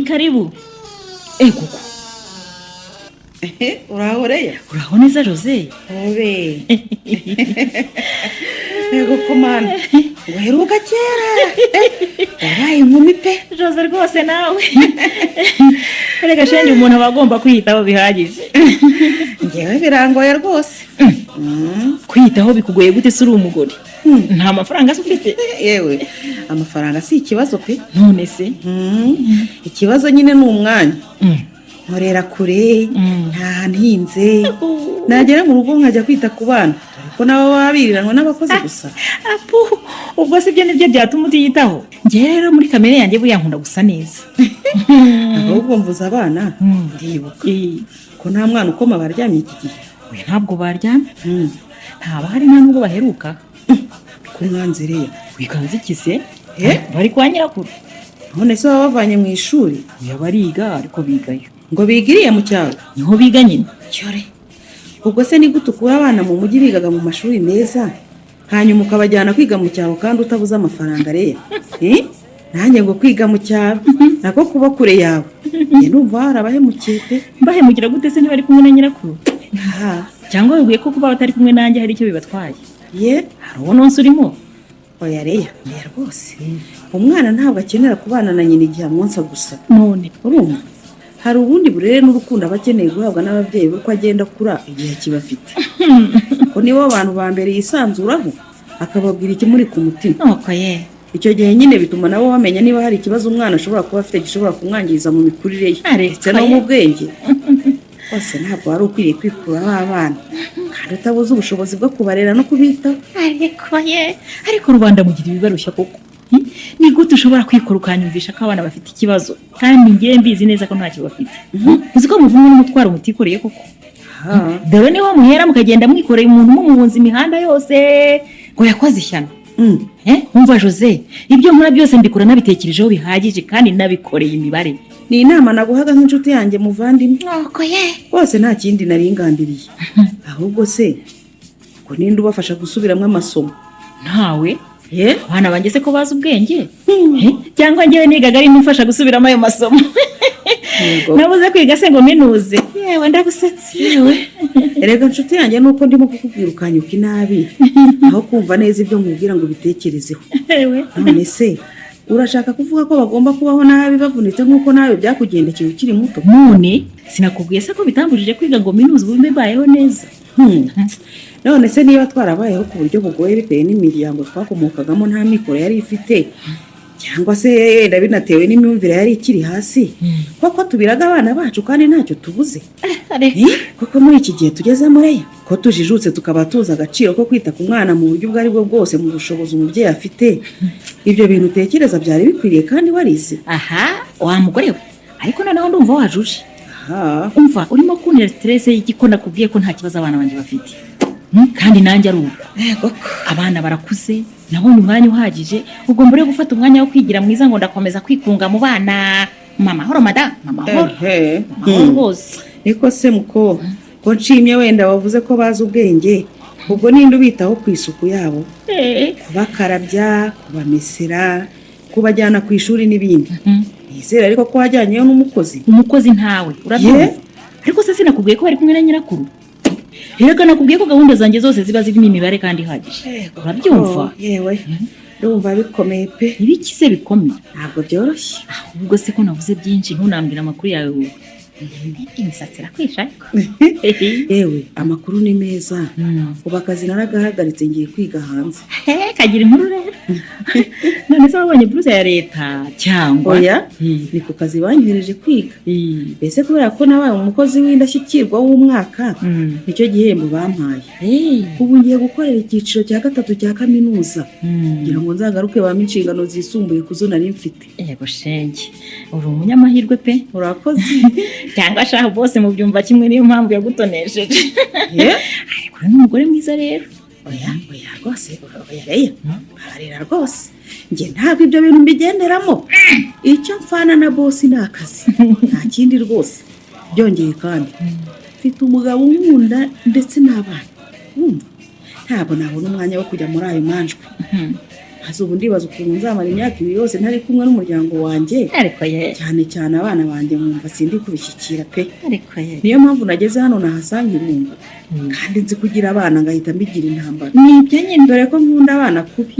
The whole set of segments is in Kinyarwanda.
Karibu. Ego! Uraho, Reya? Uraho neza, Jose. Hobe. Yego komana, ngo heruka kera. Wabaye inkumi pe. Jose rwose nawe, erega shenge, umuntu aba agomba kwiyitaho bihagije. Ngewe birangoye rwose. Kwiyitaho bikugoye gute se uri umugore? Nta mafaranga se ufite? Yewe, amafaranga si ikibazo pe. None se? Ikibazo nyine ni umwanya. Nkorera kure, nta hantu hinze. Nagera mu rugo nkajya kwita ku bana, dore ko nabo baba biriranwa n'abakozi gusa. Apu, ubwo si byo nibyo byatuma utiyitaho? Njyewe rero muri kamere yanjye buriya nkunda gusa neza. Ahubwo mvuze abana, ndibuka ko nta mwana ukoma baryamye iki gihe. Oya, ntabwo baryamye. Ntabahari, nta nubwo baheruka. Ku mwanzireya? Wikanze iki se? Eh? Bari kwa nyirakuru. None se baba bavanye mu ishuri? Oya, bariga, ariko bigayo. Ngo bigiriye mu cyaro? Niho biga nyine. Cyore, ubwo se ni gute ukura abana mu mujyi bigaga mu mashuri meza, hanyuma ukabajyana kwiga mu cyaro kandi utabuze amafaranga, Reya? Eh? Nanjye ngo kwiga mu cyaro nako kuba kure yawe, njye numva warabahemukiye pe. Mbahemukira gute se ntibari kumwe na nyirakuru? Ha. Cyangwa wibwiye ko kuba batari kumwe nanjye hari icyo bibatwaye? Ye. Hari uwo nonse urimo? Oya Reya, oya rwose, umwana ntabwo akenera kubana na nyina igihe amwonsa gusa. None? Urumva, hari ubundi burere n'urukundo aba akeneye guhabwa n'ababyeyi be uko agenda akura, igihe akibafite, ko nibo bantu ba mbere yisanzuraho akababwira ikimuri ku mutima. Nuko ye. Icyo gihe nyine bituma nabo bamenya niba hari ikibazo umwana ashobora kuba afite gishobora kumwangiriza mu mikurire ye Ariko ndetse no mu ye. bwenge. Rwose ntabwo wari ukwiriye kwikuraho abana kandi utabuze ubushobozi bwo kubarera no kubitaho. Ariko ye, ariko rubanda mugira ibibarushya koko. Ni gute ushobora kwikora ukanyumvisha ko abana bafite ikibazo kandi ngewe mbizi neza ko ntacyo bafite? Uzi ko muvumwe n'umutwaro mutikoreye koko? Ha. Dore niho muhera mukagenda mwikoreye umuntu, mumuhunza imihanda yose ngo yakoze ishyano. Umva Jose, ibyo nkora byose mbikora nabitekerejeho bihagije kandi nabikoreye imibare. Ni inama naguhaga nk'inshuti yanjye, muvandimwe. Nuko ye. Rwose nta kindi nari ngambiriye. Ahubwo se ngo ninde ubafasha gusubiramo amasomo? Ntawe. Ye? Abana banjye se ko bazi ubwenge? Cyangwa njyewe nigaga ari mufasha gusubiramo ayo masomo? Yego. Nabuze kwiga se ngo minuze? Yewe, ndagusetse. Yewe, erega nshuti yanjye, nuko ndimo kukubwira ukanyuka inabi aho kumva neza ibyo nkubwira ngo ubitekerezeho. Yewe. None se urashaka kuvuga ko bagomba kubaho nabi bavunitse nk'uko nawe byakugendekeye ukiri muto? None sinakubwiye se ko bitambujije kwiga ngo minuze, ubu mbayeho neza? None se niba twarabayeho ku buryo bugoye bitewe n'imiryango twakomokagamo nta mikoro yari ifite, cyangwa se yenda binatewe n'imyumvire yari ikiri hasi, koko tubiraga abana bacu kandi ntacyo tubuze? Eh, koko muri iki gihe tugezemo, Reya, ko tujijutse tukaba tuzi agaciro ko kwita ku mwana mu buryo ubwo ari bwo bwose mu bushobozi umubyeyi afite, ibyo bintu utekereza byari bikwiriye kandi warize? Aha wa mugore we, ariko noneho ndumva wajuje. Aha. Umva, urimo kuntera stress y'iki ko nakubwiye ko nta kibazo abana banjye bafite? Kandi nanjye ari uko. Yego. Abana barakuze, nabonye umwanya uhagije. Ubwo mbere yo gufata umwanya wo kwigira mwiza ngo ndakomeza kwikunga mu bana, mama horo, madamu, mama horo. Ehe. Mama horo rwose. Niko se muko, ko nshimye wenda wavuze ko bazi ubwenge, ubwo ninde ubitaho ku isuku yabo, kubakarabya, kubamesera, kubajyana ku ishuri n'ibindi? Nizere ariko ko wajyanyeyo n'umukozi. Umukozi ntawe, urabyumva? Ye? Ariko se sinakubwiye ko bari kumwe na nyirakuru? Reka, nakubwiye ko gahunda zanjye zose ziba zirimo imibare kandi ihagije, urabyumva? Oh, yewe, ndumva bikomeye pe. Ibiki se bikomeye? Ntabwo byoroshye. Ahubwo se ko navuze byinshi ntunambwire amakuru yawe wowe? Imisatsi irakwisha ariko. Yewe, amakuru ni meza. Ubu akazi naragahagaritse, ngiye kwiga hanze. He, kagira inkuru rero. None se wabonye buruse ya leta cyangwa? Oya, ni ku kazi banyohereje kwiga. Mbese kubera ko nabaye umukozi w'indashyikirwa w'umwaka, nicyo gihembo bampaye. Ubu ngiye gukorera icyiciro cya gatatu cya kaminuza kugira ngo nzagaruke bampe inshingano zisumbuye ku zo nari mfite. Yego shenge, uri umunyamahirwe pe. Urakoze. Cyangwa shaho bose mubyumva kimwe, niyo mpamvu yagutonesheje. Ariko uri n'umugore mwiza rero. Oya, oya rwose, oya Reya, babarira rwose, njye ntabwo ibyo bintu mbigenderamo. Icyo mfana na boss ni akazi, nta kindi rwose. Byongeye kandi mfite umugabo unkunda ndetse n'abana, wumva ntabwo nabona umwanya wo kujya muri ayo manjwe. Maze ubu ndibaza ukuntu nzamara imyaka 2 yose ntari kumwe n'umuryango wanjye, Ariko ye, cyane cyane abana banjye, nkumva sindi kubishyikira pe. Ariko ye. Niyo mpamvu nageze hano nahasanga irungu, kandi nzi kugira abana ngahita mbigira intambara. Ni ibyo nyine. Dore ko nkunda abana kubi.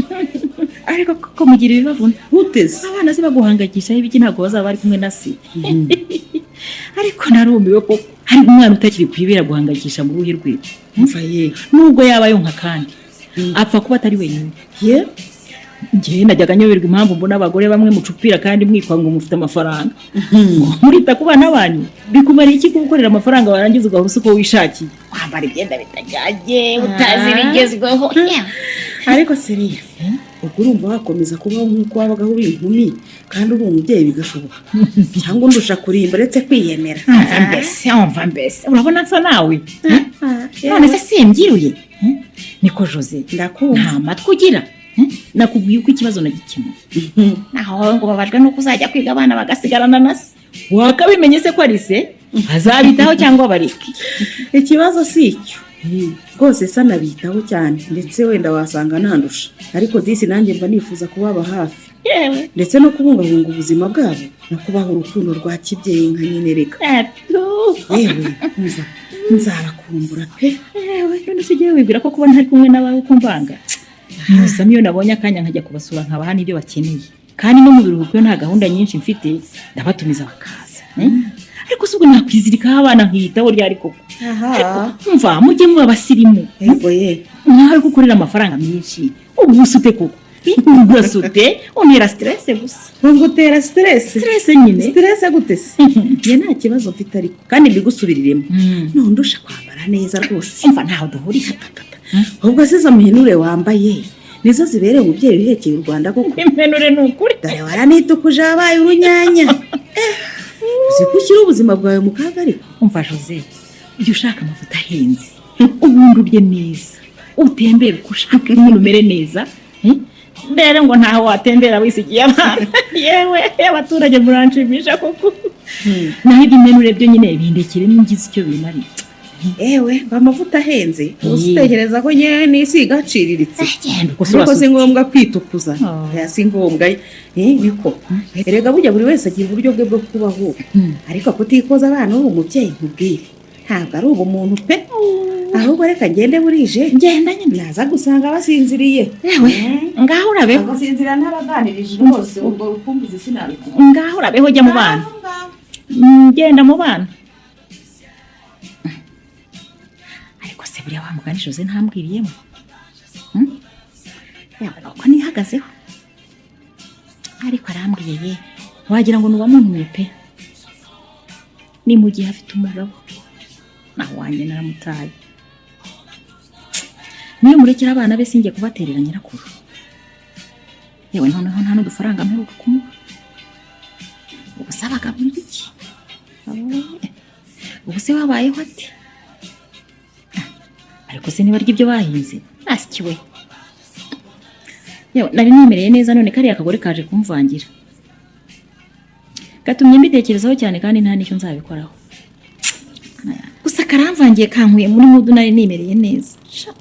Ariko koko mugira ibibavuna. Uteze Abana se baguhangayikishaho ibiki? Ntabwo bazaba bari kumwe na se. Ariko narumiwe koko, hari umwana utakiri kwibera guhangayikisha mu ruhe rwe? Mva ye. Nubwo yaba yonka kandi apfa kuba atari wenyine. Ye. Njyewe najyaga nyoberwa impamvu mbona abagore bamwe mucupira kandi mwitwa ngo mufite amafaranga. Murita ku bana banyu, bikumara iki kugukorera amafaranga warangiza ugahora usa uko wishakiye, kwambara imyenda bitajyanye, utazi ibigezweho? Ariko seriya, ubwo urumva wakomeza kubaho nk'uko wabagaho uri inkumi kandi uri umubyeyi bigashoboka, cyangwa undusha kurimba uretse kwiyemera? Umva mbese, umva mbese, urabona nsa nawe? None se simbyiruye? Niko Jose. Ndakumva. Nta matwi ugira. Nakubwiye uko ikibazo nagikemuye, naho wowe ngo babajwe nuko uzajya kwiga abana bagasigarana na se. Wakabimenye se ko ari se azabitaho cyangwa bareke? Ikibazo si icyo rwose, sa nabitaho cyane, ndetse wenda wasanga nandusha, ariko disi nanjye mba nifuza kubaba hafi, Yewe. ndetse no kubungabunga ubuzima bwabo no kubaha urukundo rwa kibyeyi nka nyine reka. Yewe, umva, nzabakumbura pe. Yewe, none se ugiye wibwira ko kuba ntari kumwe n'abawe ko mvanga? Nkusamo iyo nabonye akanya nkajya kubasura, nkabaha n'ibyo bakeneye, kandi no mu biruhuko iyo nta gahunda nyinshi mfite ndabatumiza bakaza. Ariko si ubwo nakwizirikaho abana nkiyitaho ryari koko? Aha. Umva, mujye muba abasirimu. Yego ye. Nkawe ko ukorera amafaranga menshi, ubu usute koko, urasute, untera stress gusa. Ngo utera stress? Stress nyine. Stress gute se? Njye nta kibazo mfite, ariko kandi mbigusubiriremo, ntundusha kwambara neza rwose. Umva, ntaho duhuriye. Ubwo se izo mpenure wambaye nizo zibereye umubyeyi uhekeye u Rwanda koko? Impenure ni ukuri. Dore waranitukuje, wabaye urunyanya. Uzi ko ushyira ubuzima bwawe mu kaga ariko? Umva Jose, ujya ushaka amavuta ahenze, ubundi urye neza, utembere uko ushaka nyine, umere neza. Rero ngo ntaho watembera wisigiye abana. Yewe, abaturage muranshimisha koko. Naho iby'impenure byo nyine bindekere, ngize icyo bimariye. Ewe, ngo amavuta ahenze? Utekereza ko nyewe nisiga aciriritse? Genda uko. Ariko si ngombwa kwitukuza. Oh. Oya, si ngombwa. Niko erega burya buri wese agira uburyo bwe bwo kubaho, ariko kutikoza abana uri umubyeyi, nkubwire, ntabwo ari ubumuntu pe. Ahubwo reka ngende, burije. Ngenda nyine. Naza gusanga basinziriye. Yewe, ngaho urabeho. Bagasinzira ntabaganirije rwose, ubwo rukumbuzi sinabikora. Ngaho urabeho, jya mu bana. Ngenda mu bana. Ariko se buriya wa mugani Jose ntambwiriyemo? Yabona uko nihagazeho, ariko arambwiye ye, wagira ngo ni uwamuntumye pe. Ni mu gihe afite umugabo, naho wanjye naramutaye. Niyo murekera abana be, sinjye kubaterera nyirakuru. Yewe, noneho nta n'udufaranga mperuka kumuha. Ubu se abagaburira iki? Ubu se wabayeho ate? Ariko se niba ibyo bahinze nasikiwe? Yewe, nari nimereye neza, none kariya kagore kaje kumvangira, gatumye mbitekerezaho cyane, kandi nta n'icyo nzabikoraho. Gusa karamvangiye, kankuye muri mood nari nimereye neza. Sha.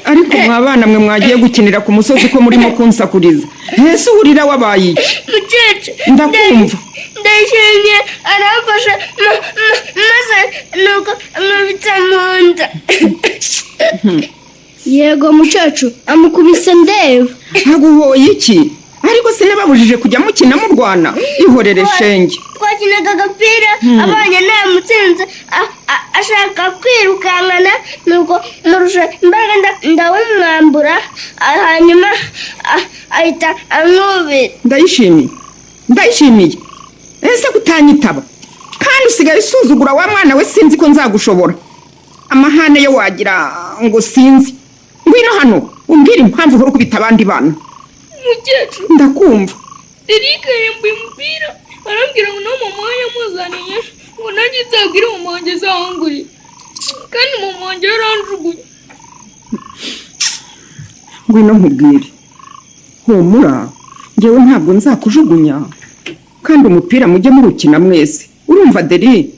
Ariko mwa bana mwe, mwagiye gukinira ku musozi ko murimo kunsakuriza? Ese uhurira wabaye iki? Mukecuru. Ndakumva. Ndayishimiye aramfasha maze nuko amubitsa mu nda. Yego mukecuru, amukubise ndeba. Ntaguhoye iki? Ariko sinababujije kujya mukina murwana? Ihorere shenge. Twakinaga agapira, abonye namutsinze ashaka kwirukankana, nuko murusha imbaraga ndawumwambura, hanyuma ahita ankubita. Ndayishimiye, ndayishimiye, ese kutanyitaba kandi usigaye usuzugura wa mwana we? Sinzi ko nzagushobora. Amahane yo wagira ngo sinzi. Ngwino hano umbwire impamvu uhora ukubita abandi bana. Mukecuru. Ndakumva. Eric yambaye umupira, arambwira ngo nawe mama we yamuzaniye, ngo nanjye nzabwire mama wanjye azawungurire, kandi mama wanjye yaranjugunye. Ngwino nkubwire, humura, ngewe ntabwo nzakujugunya. Kandi umupira mujye muwukina mwese. Urumva Deri,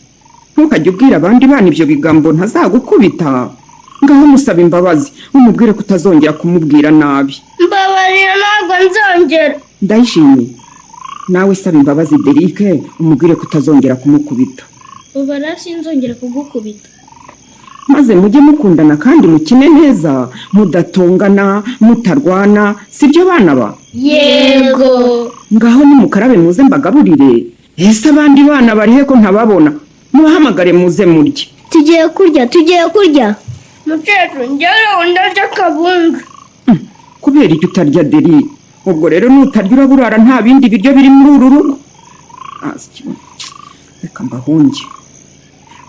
ntukajye ubwira abandi bana ibyo bigambo, ntazagukubita. Ngaho musaba imbabazi, umubwire ko utazongera kumubwira nabi. Mbabarira, ntabwo nzongera. Ndayishimiye, nawe saba imbabazi Derike, umubwire ko utazongera kumukubita. Ubara, sinzongera kugukubita. Maze mujye mukundana kandi mukine neza, mudatongana, mutarwana, sibyo bana ba? Yego. Ngaho nimukarabe muze mbagaburire. Ese abandi bana barihe ko ntababona? Mubahamagare muze murye. Tugiye kurya, tugiye kurya. Mukecuru, njyewe ndarya akabunga. Kubera icyo utarya, Deri? Ubwo rero nutarya uraburara, nta bindi biryo biri muri uru rugo. Asyi, reka mbahunge.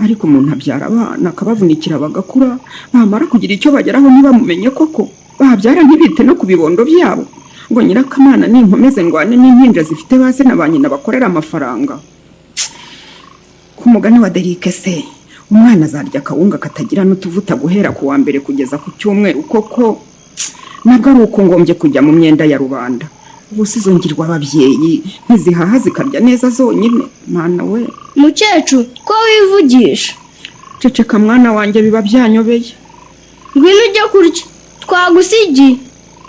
Ariko umuntu abyara abana akabavunikira bagakura, bamara kugira icyo bageraho ntibamumenye koko, babyara ntibite no ku bibondo byabo. Ngo nyirakamana ninkomeze ndwane n'impinja zifite ba se na ba nyina bakorera amafaranga. Ku mugani wa Derike se, umwana azarya akawunga katagira n'utuvuta guhera ku wa mbere kugeza ku cyumweru koko? Nabwo ari uko ngombye kujya mu myenda ya rubanda. Ubu se izo ngirwa ababyeyi ntizihaha zikarya neza zonyine? Mwana we! Mukecuru, ko wivugisha? Ceceka mwana wanjye, biba byanyobeye. Ngwino ujye kurya, twagusigiye.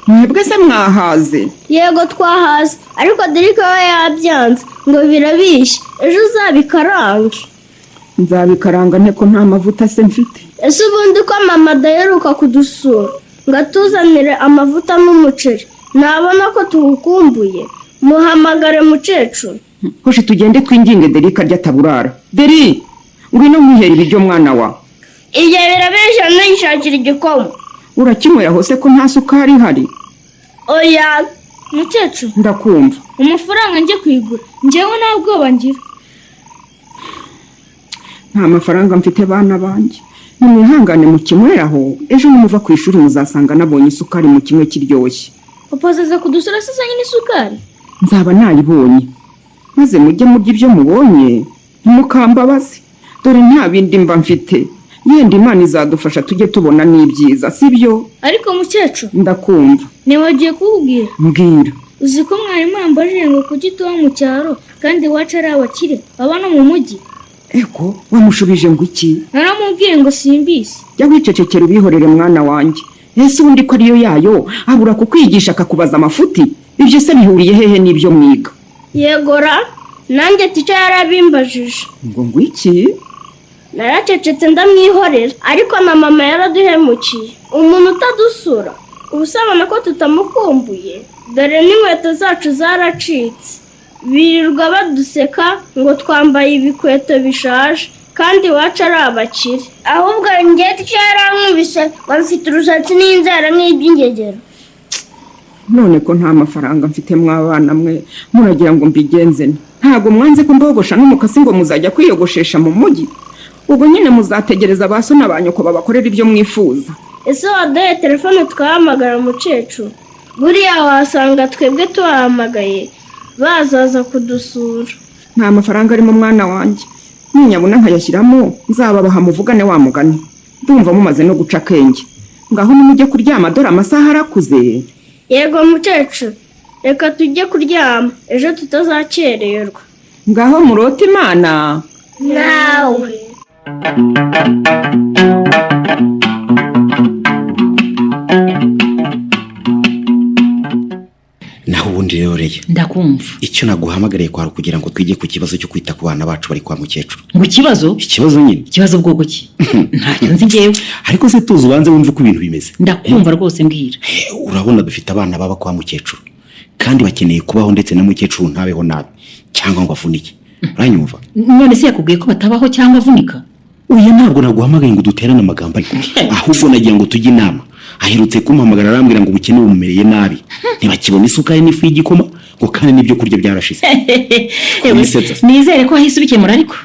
Mwebwe se mwahaze? Yego, twahaze, ariko Derike we yabyanze ngo birabishye, ejo uzabikarange. Nzabikaranga nte ko nta mavuta se mfite? Ese ubundi ko mama adaheruka kudusura ngo atuzanire amavuta n'umuceri, nabona ko tuwukumbuye? Muhamagare mukecuru. Hoshi, tugende twinginge Derike arya ataburara. Deri, ngwino nkwihera ibiryo mwana wa. Ibyo birabeshya, nishakira igikoma. Urakinywera hose ko nta sukari ihari? Oya. Mukecuru! Ndakumva. Amafaranga njye kuyigura, njyewe nta bwoba ngira. Nta mafaranga mfite bana banjye, nimwihangane mukinyweraho. Ejo nimuva ku ishuri muzasanga nabonye isukari mu kimwe kiryoshye. Papa azaza kudusura se azanye n'isukari? Nzaba nayibonye. Maze mujye murya ibyo mubonye, ntimukambabaze, dore nta bindi mba mfite. Yenda Imana izadufasha tujye tubona n'ibyiza, sibyo? Ariko mukecuru! Ndakumva. Ntiwagiye kukubwira. Mbwira. Uzi ko mwarimu yambajije ngo kuki tuba mu cyaro kandi iwacu ari abakire baba no mu mujyi? Ego, wamushubije ngo iki? Naramubwiye ngo simbizi. Jya wicecekera ubihorere mwana wanjye. Ese ubundi ko ariyo yayo, abura kukwigisha akakubaza amafuti? Ibyo se bihuriye hehe n'ibyo mwiga? Yegora, nanjye tica yarabimbajije. Ngo iki? Naracecetse ndamwihorera. Ariko na mama yaraduhemukiye. Umuntu utadusura, uba usabona ko tutamukumbuye? Dore n'inkweto zacu zaracitse, birirwa baduseka ngo twambaye ibikweto bishaje kandi iwacu ari abakire. Ahubwo njye tica yarankubise ngo mfite urusatsi n'inzara nk'iby'ingegero. None ko nta mafaranga mfite mw'abana mwe, muragira ngo mbigenze nte? Ntabwo mwanze ko mbogosha n'umukasi ngo muzajya kwiyogoshesha mu mujyi? Ubwo nyine muzategereza ba so na ba nyoko babakorera ibyo mwifuza. Ese waduhaye telefone twahamagara mukecuru? Buriya wasanga twebwe tubahamagaye bazaza kudusura. Nta mafaranga arimo mwana wanjye. Ninyabona nkayashyiramo nzababaha muvugane. Wa mugani ndumva mumaze no guca akenge. Ngaho nimujye kuryama, dore amasaha arakuze. Yego mukecuru, reka tujye kuryama ejo tutazakererwa. Ngaho murote Imana. Nawe. Naho ubundi rero Reya, Ndakumva. icyo naguhamagariye kwari ukugira ngo twige ku kibazo cyo kwita ku bana bacu bari kwa mukecuru. Ngo ikibazo? Ikibazo nyine. Ikibazo bwoko ki? Ntacyo nzi njyewe. Ariko se tuzi, ubanze wumve uko ibintu bimeze. Ndakumva rwose, mbwira. Urabona dufite abana baba kwa mukecuru kandi bakeneye kubaho, ndetse na mukecuru ntabeho nabi cyangwa ngo avunike, uranyumva? None se yakubwiye ko batabaho cyangwa avunika? Oya, ntabwo naguhamagaye ngo duterane amagambo, ariko ahubwo nagira ngo tujye inama. Aherutse kumpamagara arambwira ngo ubukene bumumereye nabi, ntibakibona isukari n'ifu y'igikoma, ngo kandi n'ibyo kurya byarashize. Wisetsa. Nizere ko wahise ubikemura ariko.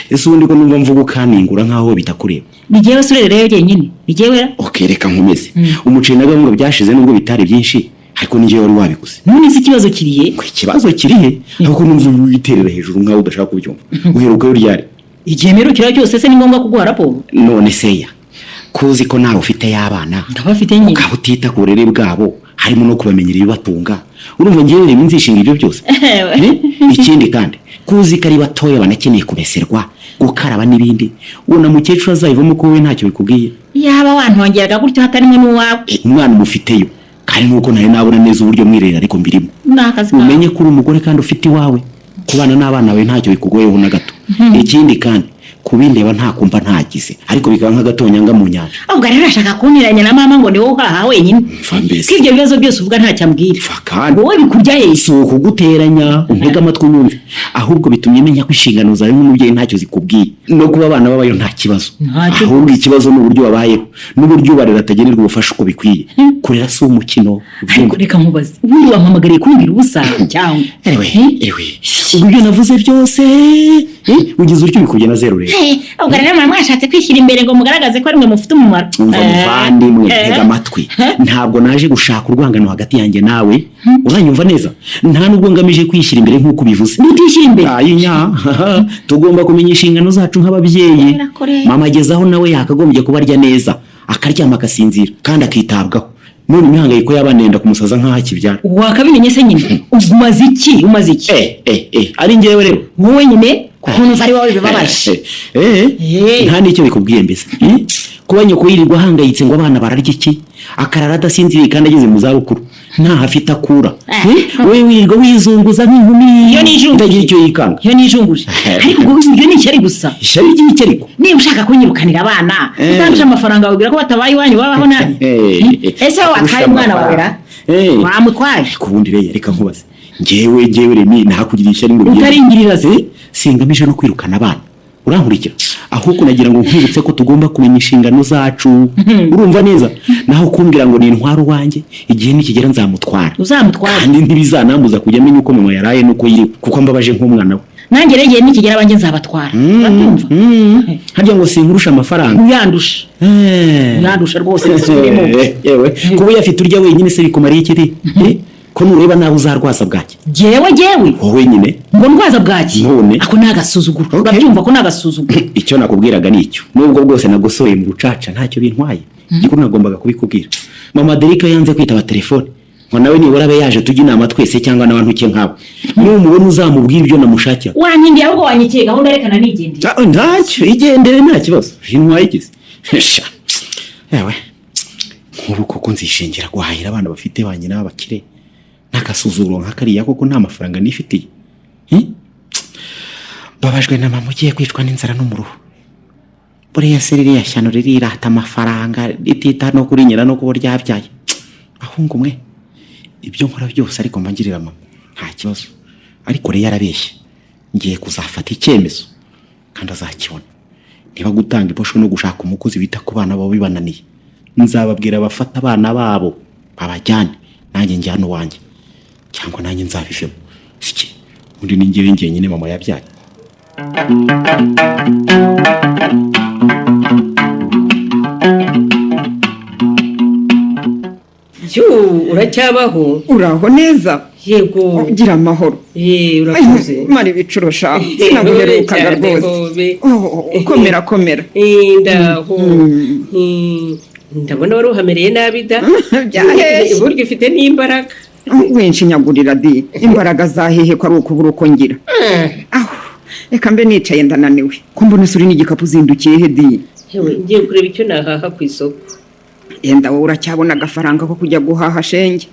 Ese ubundi ko numva mvuga ukaningura nk'aho bitakureba? Ni jyewe se urere rero jyenyine? Ni jyewe ra? Ok, reka nkomeze. Umuceri na gahunga byashize, nubwo bitari byinshi, ariko ni njyewe wari wabiguze. None se ikibazo kirihe? Ngo ikibazo kiri he? Ahubwo numva witerera hejuru nk'aho udashaka kubyumva. Uherukayo ryari? Igihe mperukira cyose se ni ngombwa kuguha raporo? None seya, kuzi ko nawe ufite y'abana, Ndabafite nyine. ukaba utita ku burere bwabo, Harimo no kubamenyera ibibatunga. Urumva ngewe rero nzishinga ibyo byose? Ikindi kandi kuzi ko ari batoya banakeneye kumeserwa, gukaraba n'ibindi. Ubona mukecuru azayivamo ko wowe ntacyo bikubwiye? Yaba wantongeraga gutyo hatarimo n'uwawe. Umwana umufiteyo kandi nuko ntari nabona neza uburyo mwirera, ariko mbirimo. Ni akazi kawe. Umenye ko uri umugore kandi ufite iwawe, kubana n'abana bawe ntacyo bikugoyeho na gato. Ikindi kandi kubindeba ntakumva ntagize, ariko bikaba nk'agatonyanga mu nyanja. Ubwo rero urashaka kuntiranya na mama ngo ni wowe uhaha wenyine? Mva mbese. Ko ibyo bibazo byose uvuga ntacyo ambwira? Mva kandi. Wowe bikurya hehe? Si ukuguteranya, untege amatwi unyumve. Ahubwo bitumye menya ko inshingano zawe nk'umubyeyi ntacyo zikubwiye, no kuba abana babayo nta kibazo. Ntacyo. Ahubwo ikibazo ni uburyo babayeho n'uburyo ubarera atagenerwa ubufasha uko bikwiye. Kurera si umukino. Ariko reka nkubaze, ubundi wampamagariye kumbwira ubusa cyangwa? Ewe ewe, ubwo ibyo navuze byose ugize utyo bikubye na zeru rero. Ubwo rero muba mwashatse kwishyira imbere ngo mugaragaze ko ari mwe mufite umumaro. Umva muvandimwe, ntega amatwi. Ntabwo naje gushaka urwangano hagati yanjye nawe, uranyumva neza? Nta nubwo ngamije kwishyira imbere nk'uko ubivuze. Utishyira imbere? Ayinya, tugomba kumenya inshingano zacu nk'ababyeyi. Korera. Mama agezaho nawe yakagombye kuba arya neza, akaryama agasinzira kandi akitabwaho. None imihangayiko y'abana yenda kumusaza nk'aho akibyara. Wakabimenye se nyine? Umaze iki, umaze iki? Ari njyewe rero? Wowe nyine, kuko numva ari wowe bibabaje. Nta n'icyo bikubwiye mbese. Kuba nyoko yirirwa ahangayitse ngo abana bararya iki, akarara adasinziriye kandi ageze mu zabukuru, ntaho afite akura. Wowe wirirwa wizunguza nk'inkumi Iyo nijunguje. itagira icyo yikanga. Iyo nijunguje. Ariko ubwo ibyo ni ishyari gusa. Ishyari ry'iki ariko? Niba ushaka kunyirukanira abana utandusha amafaranga, wabwira ko batabaye iwanyu babaho nabi. Ese wowe watwaye umwana wawe ra? Wamutwaye? Ku bundi rero reka nkubaze, njyewe Remi nahakugira ishyari ngo bigende? Utaringirira se? Singamije no kwirukana abana, urankurikira? Ahubwo nagira ngo nkwibutse ko tugomba kumenya inshingano zacu, urumva neza? Naho kumbwira ngo ni intwaro uwanjye, igihe nikigera nzamutwara. Uzamutwara. Kandi ntibizanambuza kujya amenya uko mama yaraye n'uko yiriwe, kuko mbabaje nk'umwana we. Nanjye rero igihe nikigera abanjye nzabatwara, urabyumva? Harya ngo sinkurusha amafaranga? Uyandusha. Uyandusha rwose, bisubiremo. Yewe, kuba uyafite urya wenyine se bikumariye iki? Ko nureba nawe uzarwaza bwaki? Jyewe? Wowe nyine. Ngo ndwaza bwaki? None. Ako ni agasuzuguro. Urabyumva ko ni agasuzuguro? Icyo nakubwiraga ni icyo. Nubwo bwose nagosoye mu rucaca ntacyo bintwaye, igikuru nagombaga kubikubwira. Mama Derike yanze kwitaba telefone ngo nawe nibura abe yaje tujye inama twese, cyangwa nawe ntuke nkawe numubona uzamubwira ibyo namushakira. Wankindiye ahubwo wanyikeye gahunda, reka nanigendeye. Ntacyo, igendere nta kibazo intwaye igize. Sha, yewe, nk'ubu koko nzishingira guhahira abana bafite ba nyina b'abakire n'agasuzuguro nka kariya koko nta mafaranga nifitiye? Mbabajwe na mama ugiye kwicwa n'inzara n'umuruho. Buriya se ririya shyano ririrata amafaranga ritita no kuri nyina no kuba ryabyaye? Ahungu umwe, ibyo nkora byose ariko mba ngirira mama nta kibazo. Ariko rero yarabeshye, ngiye kuzafata icyemezo kandi azakibona. Niba gutanga iposho no gushaka umukozi wita ku bana babo bibananiye, nzababwira abafata abana babo babajyane, nanjye njyane uwanjye, cyangwa nanjye nzabivemo. Sike undi ni njyewe njyenyine mama yabyaye. Uracyabaho? Uraho neza? Yego. Ugira amahoro? Urakoze. Mara ibicuro sha, sinaguherukaga rwose. Komera komera. Ndaho. Ndabona wari uhamereye nabi da. Byaheshye. Burya ufite n'imbaraga. Winshinyagurira di, imbaraga zahehe ko ari ukubura uko ngira? Aho reka mbe nicaye ndananiwe. Ko mbona usuri n'igikapu, uzindukiye he di? Yewe, ngiye kureba icyo nahaha ku isoko. Yenda wowe uracyabona agafaranga ko kujya guhaha shenge.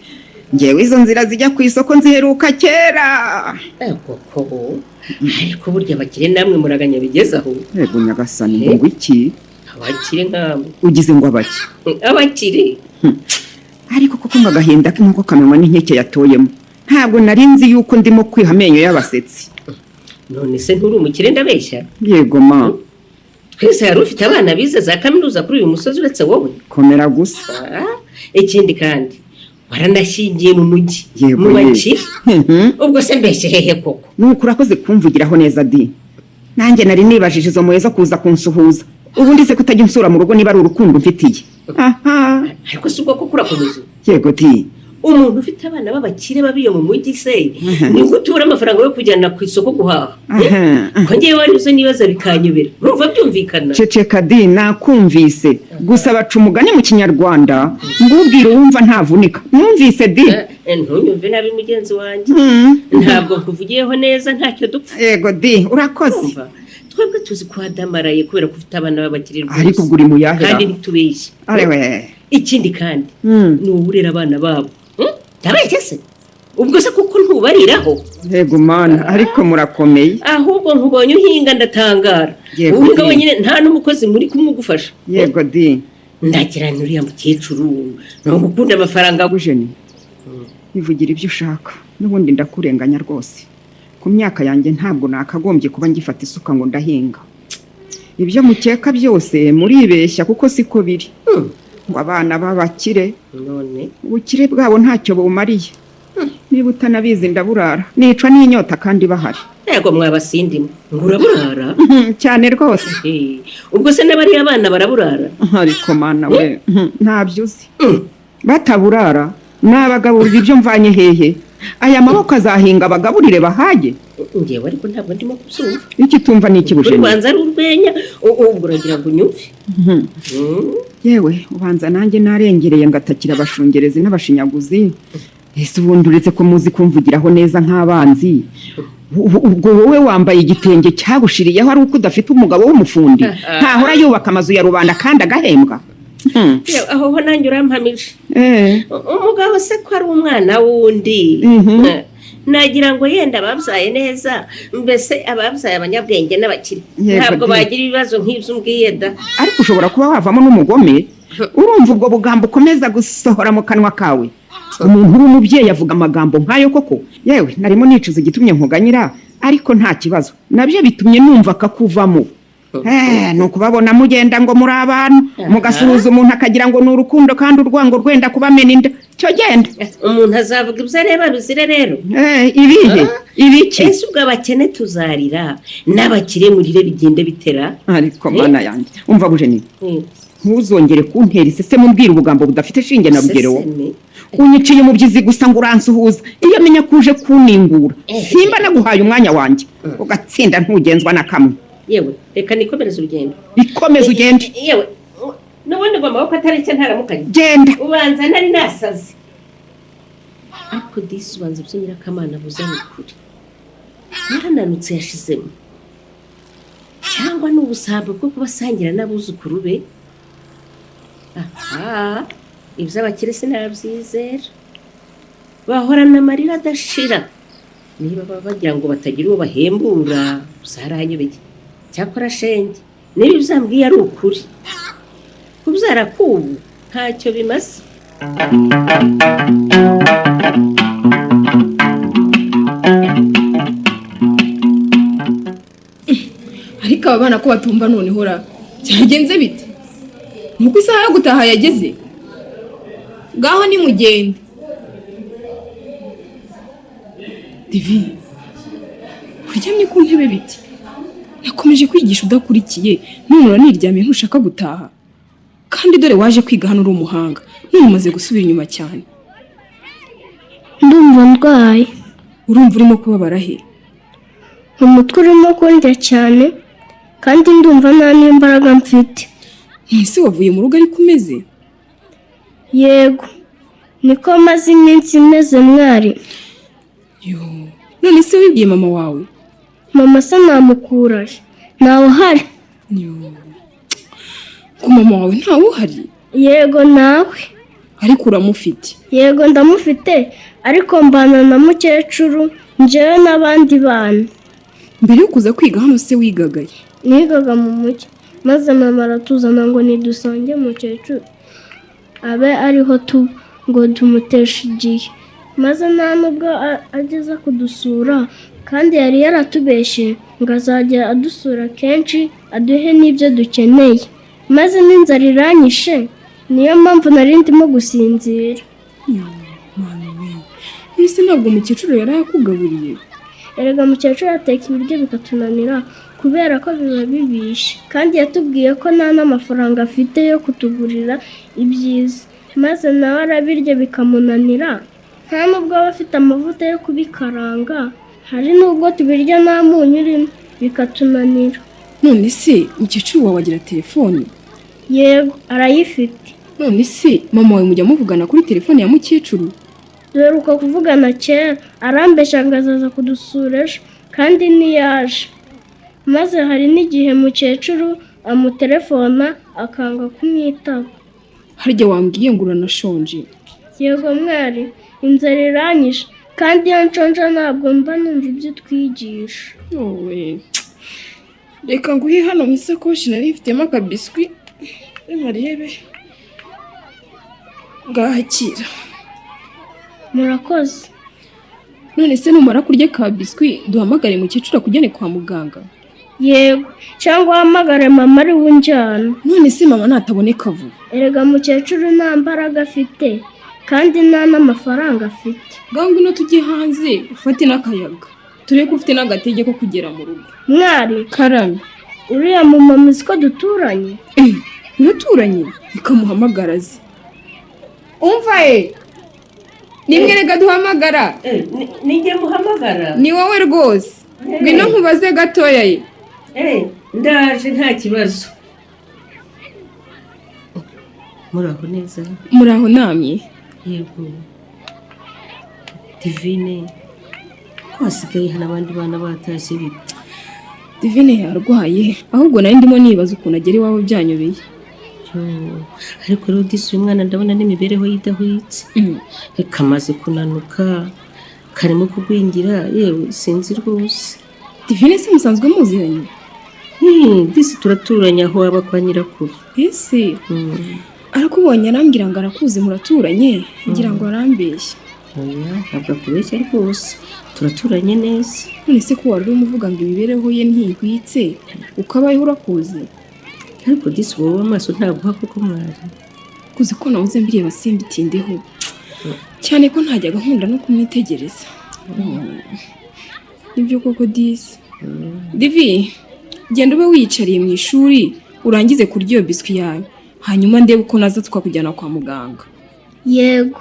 Ngewe izo nzira zijya ku isoko nziheruka kera. Koko ariko burya abakire namwe muraganya bigeze aho. Yego nyagasani, ngo iki? Abakire nkamwe. Ugize ngo abaki? Abakire. Ariko koko ngo agahinda k'inkoko kamenywa n'inkeke yatoyemo. Ntabwo nari nzi yuko ndimo kwiha amenyo y'abasetsi. None se nturi umukire, ndabeshya? Yego ma. Twese hari ufite abana bize za kaminuza kuri uyu musozi uretse wowe? Komera gusa. Ikindi kandi waranashyingiye mu mujyi. Yego. Mu bakire. Ubwo se mbeshye hehe koko? Nuko urakoze kumvugiraho neza di. Nanjye nari nibajije izo mpuhwe zo kuza kunsuhuza. Ubundi se kutajya unsura mu rugo niba ari urukundo mfitiye? Aha. Ariko si ubwo koko urakomeza? Yego di. Umuntu ufite abana b'abakire babiyo mu mujyi se, ni gute ubura amafaranga yo kujyana ku isoko guhaha? Ko ngewe wari uzi nibaza bikanyobera, urumva byumvikana? Ceceka di, nakumvise. Gusa baca umugani mu Kinyarwanda ngo ubwira uwumva ntavunika. Numvise di. Ntunyumve nabi, mugenzi wanjye, ntabwo nkuvugiyeho neza, ntacyo dupfa. Yego di, urakoze. Urumva, twebwe tuzi ko wadamaraye kubera ko ufite abana b'abakire rwose. Ariko ubwo uri mu yahera? Kandi ntitubeshye. Arewe. Ikindi kandi, ni wowe urera abana babo. Ndabeshye se? Ubwo se kuko ntubariraho? Yego mana, ariko murakomeye. Ahubwo nkubonye uhinga ndatangara. Yego, uhinga di. wenyine, nta n'umukozi muri kumwe ugufasha. Yego di. Ndagira nti uriya mukecuru ni ugukunda amafaranga. Bujeni, ivugira ibyo ushaka, n'ubundi ndakurenganya rwose. Ku myaka yanjye ntabwo nakagombye kuba ngifata isuka ngo ndahinga. Ibyo mukeka byose muribeshya, kuko siko biri. Ngo abana b'abakire? None? Ubukire bwabo ntacyo bumariye. Niba utanabizi, ndaburara, nicwa n'inyota kandi bahari. Yego, mwabasindimo, ngo uraburara? Cyane rwose. Ubwo se n'abariya bana baraburara? Ariko mana we, ntabyo uzi. Bataburara nabagaburira ibyo mvanye hehe? Aya maboko azahinga abagaburire bahage? Ngewe ariko ntabwo ndimo kubyumva. Icyo utumva ni iki, Uri Bujeni? Ubanza ari urwenya, ubwo uragira ngo unyumve. Yewe, ubanza nanjye narengereye ngatakira abashungerezi n'abashinyaguzi. Ese ubundi uretse ko muzi kumvugiraho neza nk'abanzi, ubwo wowe wambaye igitenge cyagushiriyeho ari uko udafite umugabo w'umufundi ntahora yubaka amazu ya rubanda kandi agahembwa? Yewe, aho ho nanjye urampamije. Umugabo se ko ari umwana w'undi? Nagira ngo yenda ababyaye neza, mbese ababyaye abanyabwenge n'abakire, ntabwo bagira ibibazo nk'ibyo umbwiye da. Ariko ushobora kuba wavamo n'umugome. Urumva ubwo bugambo ukomeza gusohora mu kanwa kawe? Umuntu w'umubyeyi avuga amagambo nk'ayo koko? Yewe, narimo nicuza igitumye nkuganyira, ariko nta kibazo, nabyo bitumye numva akakuvamo. Ni ukubabona mugenda ngo muri abantu, mugasuhuza umuntu akagira ngo ni urukundo, kandi urwango rwenda kubamena inda. Cyo genda. Umuntu azavuga ibyo areba bizire rero. Ibihe ibiki? Ese ubwo abakene tuzarira n'abakire murire, bigende bitera? Ariko mana yanjye, umva Bujeni, ntuzongere kuntera isese mumbwira ubugambo budafite shinge na rugero. Iseseme. Unyiciye umubyizi gusa ngo uransuhuza. Iyo menya ko uje kuningura, simba naguhaye umwanya wanjye. Ugatsinda ntugenzwa na kamwe. Yewe, reka nikomereze urugendo. Ikomeze ugende. Yewe, n'ubundi ngo amaboko atari icyo ntaramukanye. Genda. Ubanza nari nasaze, ariko disi ubanza ibyo Nyirakamana avuze ni ukuri. Yarananutse, yashizemo, cyangwa ni ubusambo bwo kubasangira n'abuzukuru be? Aha, iby'abakire sinabyizera, bahorana amarira adashira. Niba baba bagira ngo batagira uwo bahembura, byaranyobeye. Cyakora shenge, niba ibyo ari ukuri, kubyara k'ubu ntacyo bimaze. Ariko aba bana ko batumva noneho ra, byagenze bite? Ni uko isaha yo gutaha yageze? Ngaho nimugende. Divi, uryamye ku ntebe biti? Nakomeje kwigisha udakurikiye, none uraniryamiye, ntushaka gutaha. Kandi dore waje kwiga hano uri umuhanga, none umaze gusubira inyuma cyane. Ndumva ndwaye. Urumva urimo kubabara he? Umutwe urimo kundya cyane, kandi ndumva nta n'imbaraga mfite. Ese wavuye mu rugo ariko umeze? Yego, niko maze iminsi meze, mwari. Yo, none se wibwiye mama wawe? Mama se namukurahe? Ntawe uhari. Yo, ko mama wawe ntawe uhari? Yego, nawe. Ariko uramufite? Yego, ndamufite, ariko mbana na mukecuru, njyewe n'abandi bana. Mbere yo kuza kwiga hano se wigagaye? Nigaga mu mujyi, maze mama aratuzana ngo nidusange mukecuru abe ariho tuba, ngo tumuteshe igihe. Maze nta nubwo ageza kudusura, kandi yari yaratubeshye ngo azajya adusura kenshi, aduhe n'ibyo dukeneye. Maze n'inzara iranyishe, niyo mpamvu nari ndimo gusinzira. Yo, mwana we, ese ntabwo umukecuru yari yakugaburiye? Erega mukecuru ateka ibiryo bikatunanira kubera ko biba bibishe, kandi yatubwiye ko nta n'amafaranga afite yo kutugurira ibyiza, maze nawe arabirya bikamunanira. Nta nubwo aba afite amavuta yo kubikaranga, hari n'ubwo tubirya nta munyu urimo bikatunanira. None se mukecuru wawe agira telefoni? Yego, arayifite. None se mama wawe mujya muvugana kuri telefoni ya mukecuru? Duheruka kuvugana kera, arambeshya ngo azaza kudusura ejo kandi ntiyaje. Maze hari n'igihe mukecuru amutelefona akanga kumwitaba. Harya wambwiye ngo uranashonje? Yego mwari, inzara iranyishe kandi iyo nshonje ntabwo mba numva ibyo utwigisha. Wowe reka nguhe hano mu isakoshi nari mfitemo akabiswi, marebe ngahakira. Murakoze. None se numara kurya ka biswi duhamagare mukecuru akujyane kwa muganga? Yego, cyangwa uhamagare mama ari we unjyana. None se mama nataboneka vuba? Erega mukecuru nta mbaraga afite kandi nta n'amafaranga afite. Ngaho ngwino tujye hanze ufate n'akayaga, turebe ko ufite n'agatege ko kugera mu rugo. Mwari. Karame. Uriya mumama uzi ko duturanye? Eh, muraturanye? Ikamuhamagara aze. Umva ye, nimwe rega duhamagara. Nijye muhamagara? Ni wowe rwose, ngwino nkubaze gatoya ye. Ndaje, nta kibazo. Muraho neza? Muraho namye. Yego. Divine ko hasigaye hano abandi bana batashye bite? Divine yarwaye, ahubwo nari ndimo nibaza ukuntu agera iwabo byanyobeye. Ariko rero disi uyu mwana ndabona n'imibereho ye idahwitse, reka amaze kunanuka, karimo kugwingira, yewe sinzi rwose. Divine se musanzwe muziranye? Disi turaturanye aho waba kwa nyirakuru. Ese arakubonye arambwira ngo arakuzi muraturanye, ngira ngo arambeshya. Oya, ntabwo akubeshya rwose, turaturanye neza. None se ko wari urimo uvuga ngo imibereho ye ntihwitse, uko abayeho urakuzi? Ariko disi wowe amaso ntaguha koko mwari? Kuzi ko nahoze mbireba simbitindeho cyane ko ntajyaga nkunda no kumwitegereza. Nibyo koko disi. Divi, genda ube wiyicariye mu ishuri urangize kurya iyo biswi yawe, hanyuma ndebe uko naza tukakujyana kwa muganga. Yego.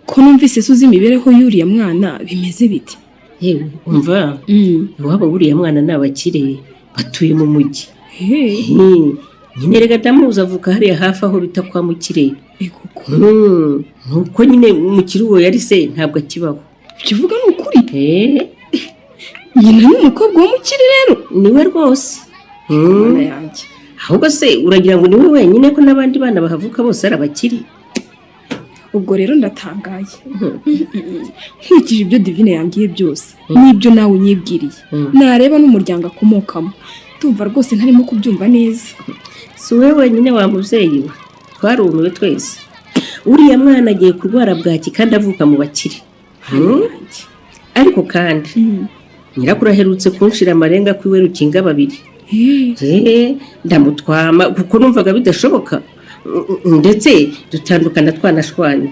Ko numvise se uzi imibereho y'uriya mwana, bimeze bite? Yewe umva, iwabo buriya mwana ni abakire batuye mu mujyi. Nyine rega ndamuzi, avuka hariya hafi aho bita kwa Mukire. Nuko nyine Mukire uwo yari se ntabwo akibaho. Ibyo uvuga ni ukuri? Nyina ni umukobwa wa Mukire rero? Niwe rwose. Mana yanjye. Ahubwo se uragira ngo niwe wenyine ko n'abandi bana bahavuka bose ari abakire? Ubwo rero ndatangaye nkurikije ibyo Divine yambwiye byose n'ibyo nawe unyibwiriye, nareba n'umuryango akomokamo, ndumva rwose ntarimo kubyumva neza. Si wowe wenyine wa mubyeyi we, twarumiwe twese. Uriya mwana agiye kurwara bwaki kandi avuka mu bakire. Ariko kandi nyirakuru aherutse kunshira amarenga ko iwe rukinga babiri. Ndamutwama kuko numvaga bidashoboka, ndetse dutandukana twanashwanye.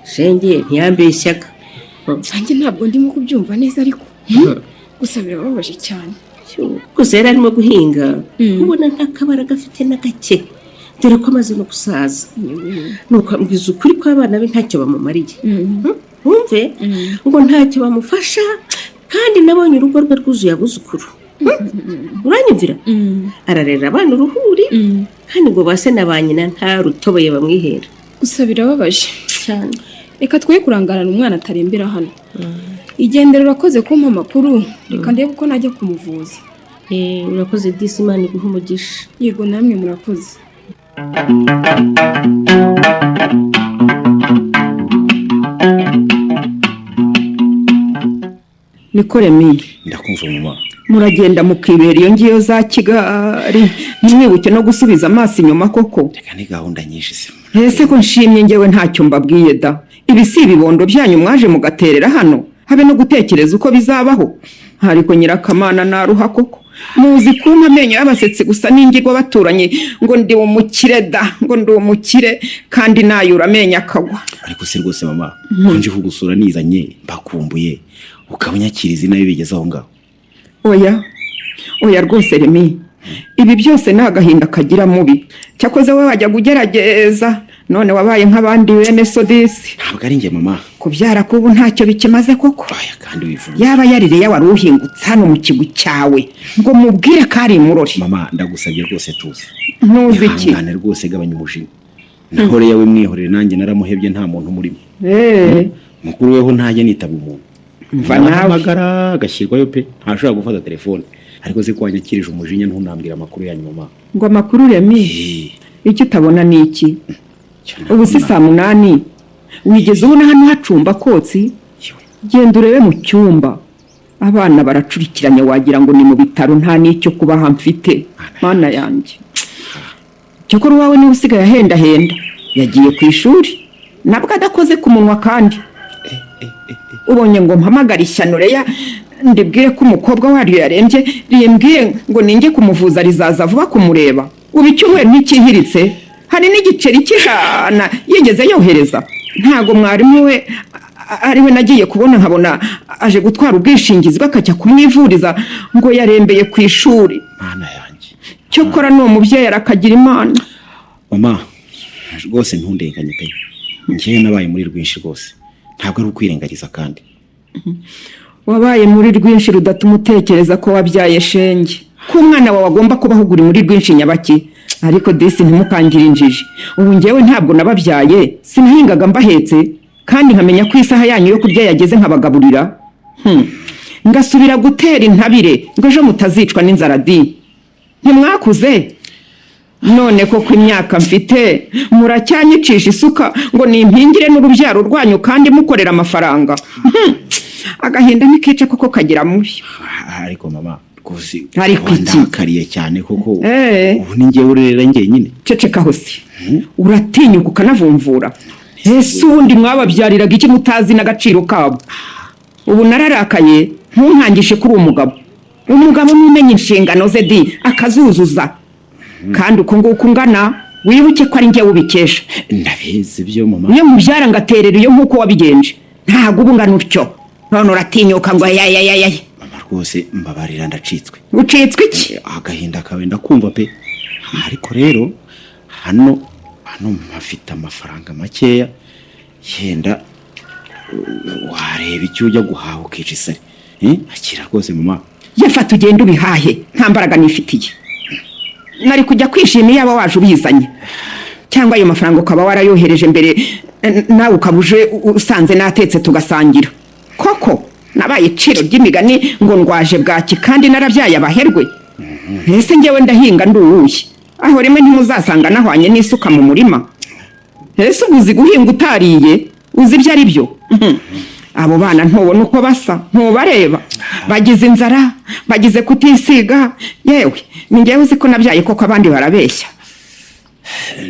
Shenge ntiyambeshyaga. Nanjye ntabwo ndimo kubyumva neza, ariko gusa birababaje cyane. Gusa yari arimo guhinga ubona nta kabara gafite na gake, dore ko amaze no gusaza. Nuko ambwiza ukuri ko abana be ntacyo bamumariye. Wumve ngo ntacyo bamufasha, kandi nabonye urugo rwe rwuzuye abuzukuru. Uranyumvira? Ararera abana uruhuri, kandi ngo base na ba nyina nta rutoboye bamwihera. Gusa birababaje cyane. Reka twe kurangarana umwana atarembera hano. Igendere, urakoze kumpa amakuru, reka ndebe uko najya kumuvuza. Urakoze disi, Imana iguhe umugisha. Yego namwe murakoze. Niko Remi. Ndakumva mama. Muragenda mukibera iyo ngiyo za Kigali, ntimwibuke no gusubiza amaso inyuma koko? Reka ni gahunda nyinshi se. Ese ko nshimye ngewe ntacyo mbabwiye da? Ibi si ibibondo byanyu mwaje mugaterera hano, habe no gutekereza uko bizabaho. Ariko nyirakamana naruha koko, muzi kumpa amenyo y'abasetsi gusa n'ingirwa baturanye ngo ndi umukire da, ngo ndi umukire, kandi nayura amenyo akagwa. Ariko se rwose mama, nje kugusura nizanye mbakumbuye, ukaba unyakira izina bigeze aho ngaho. Oya oya rwose Remi, ibi byose ni agahinda kagira mubi. Cyakoze we wajya kugerageza None wabaye nk'abandi bene sodisi. Ntabwo ari njye mama. Kubyara k'ubu ntacyo bikimaze koko. Aya kandi wivuga. Yaba yaririya wari uhingutse hano mu kigwi cyawe ngo mubwire ko ari imurori. Mama, ndagusabye rwose tuzi. Ntuzi iki? Ihangane rwose, gabanya umujinya. Naho Leya we mwihorere, nanjye naramuhebye, nta muntu umurimo. Mukuru weho ntajya nitaba umuntu. Mva nawe. Arahamagara agashyirwayo pe, ntashobora gufata telefone. Ariko se ko wanyakirije umujinya ntunambwira amakuru yanyu mama? Ngo amakuru Remi? Icyo utabona ni iki? Ubu si saa 8, wigeze ubona hano hacumba kotsi? Genda urebe mu cyumba, abana baracurikiranye wagira ngo ni mu bitaro, nta n'icyo kubaha mfite. Mana yanjye, cyokora uwawe niwe usigaye ahendahenda, yagiye ku ishuri nabwo adakoze ku munwa. Kandi ubonye ngo mpamagare ishyano Leya ndibwire ko umukobwa waryo yarembye, rimbwiye ngo ninjye kumuvuza rizaza vuba kumureba. Ubu icyumweru ntikihiritse, hari n'igiceri cy'ijana yigeze yohereza? Ntago mwarimu we ari we nagiye kubona nkabona aje gutwara ubwishingizi bwe akajya kumwivuriza ngo yarembeye ku ishuri. Mana yanjye! Cyokora n'uwo mubyeyi arakagira Imana. Mama, rwose ntundenganye pe, njyewe nabaye muri rwinshi rwose, ntabwo ari ukwirengagiza kandi. Wabaye muri rwinshi rudatuma utekereza ko wabyaye shenge, ko umwana wawe agomba kubaho uguri muri rwinshi nyabaki. Ariko disi ntimukangire injiji, ubu ngewe ntabwo nababyaye, sinahingaga mbahetse kandi nkamenya ko isaha yanyu yo kurya yageze nkabagaburira? Ngasubira gutera intabire ngo ejo mutazicwa n'inzara di. Ntimwakuze none koko imyaka mfite muracyanyicisha isuka ngo nimpingire n'urubyaro rwanyu kandi mukorera amafaranga? Agahinda ntikica koko kagira mubi. Ariko mama rwose. Ariko iki? Wandakariye cyane koko. Eh. Ubu ni njyewe urerera njyenyine. Ceceka hose, uratinyuka ukanavumvura. Ese ubundi mwababyariraga iki mutazi n'agaciro kabo? Ubu nararakaye, ntunkangishe kuri uwo mugabo. Umugabo numenya inshingano ze di akazuzuza, kandi uko nguko ungana wibuke ko ari njyewe ubikesha. Ndabizi ibyo mama. Iyo mubyara ngaterera iyo nk'uko wabigenje ntabwo uba ungana utyo. None uratinyuka ngo ayayayayay! Mama rwose mbabarira, ndacitswe. Ucitswe iki? Agahinda kawe ndakumva pe, ariko rero hano mpafite amafaranga makeya, yenda wareba icyo ujya guhaha ukica isari. Akira rwose mama. Yafata ugende ubihahe, nta mbaraga nifitiye. Nari kujya kwishima iyaba waje ubizanye, cyangwa ayo mafaranga ukaba warayohereje mbere, nawe ukaba uje usanze natetse tugasangira. Koko nabaye iciro ry'imigani ngo ndwaje bwaki kandi narabyaye abaherwe. Ese ngewe ndahinga nduwuye aho rimwe ntimuzasanga nahwanye n'isuka mu murima? Ese ubu uzi guhinga utariye? Uzi ibyo ari byo? Abo bana ntubona uko basa? Ntubareba bagize inzara, bagize kutisiga. Yewe, ni ngewe uzi ko nabyaye koko, abandi barabeshya.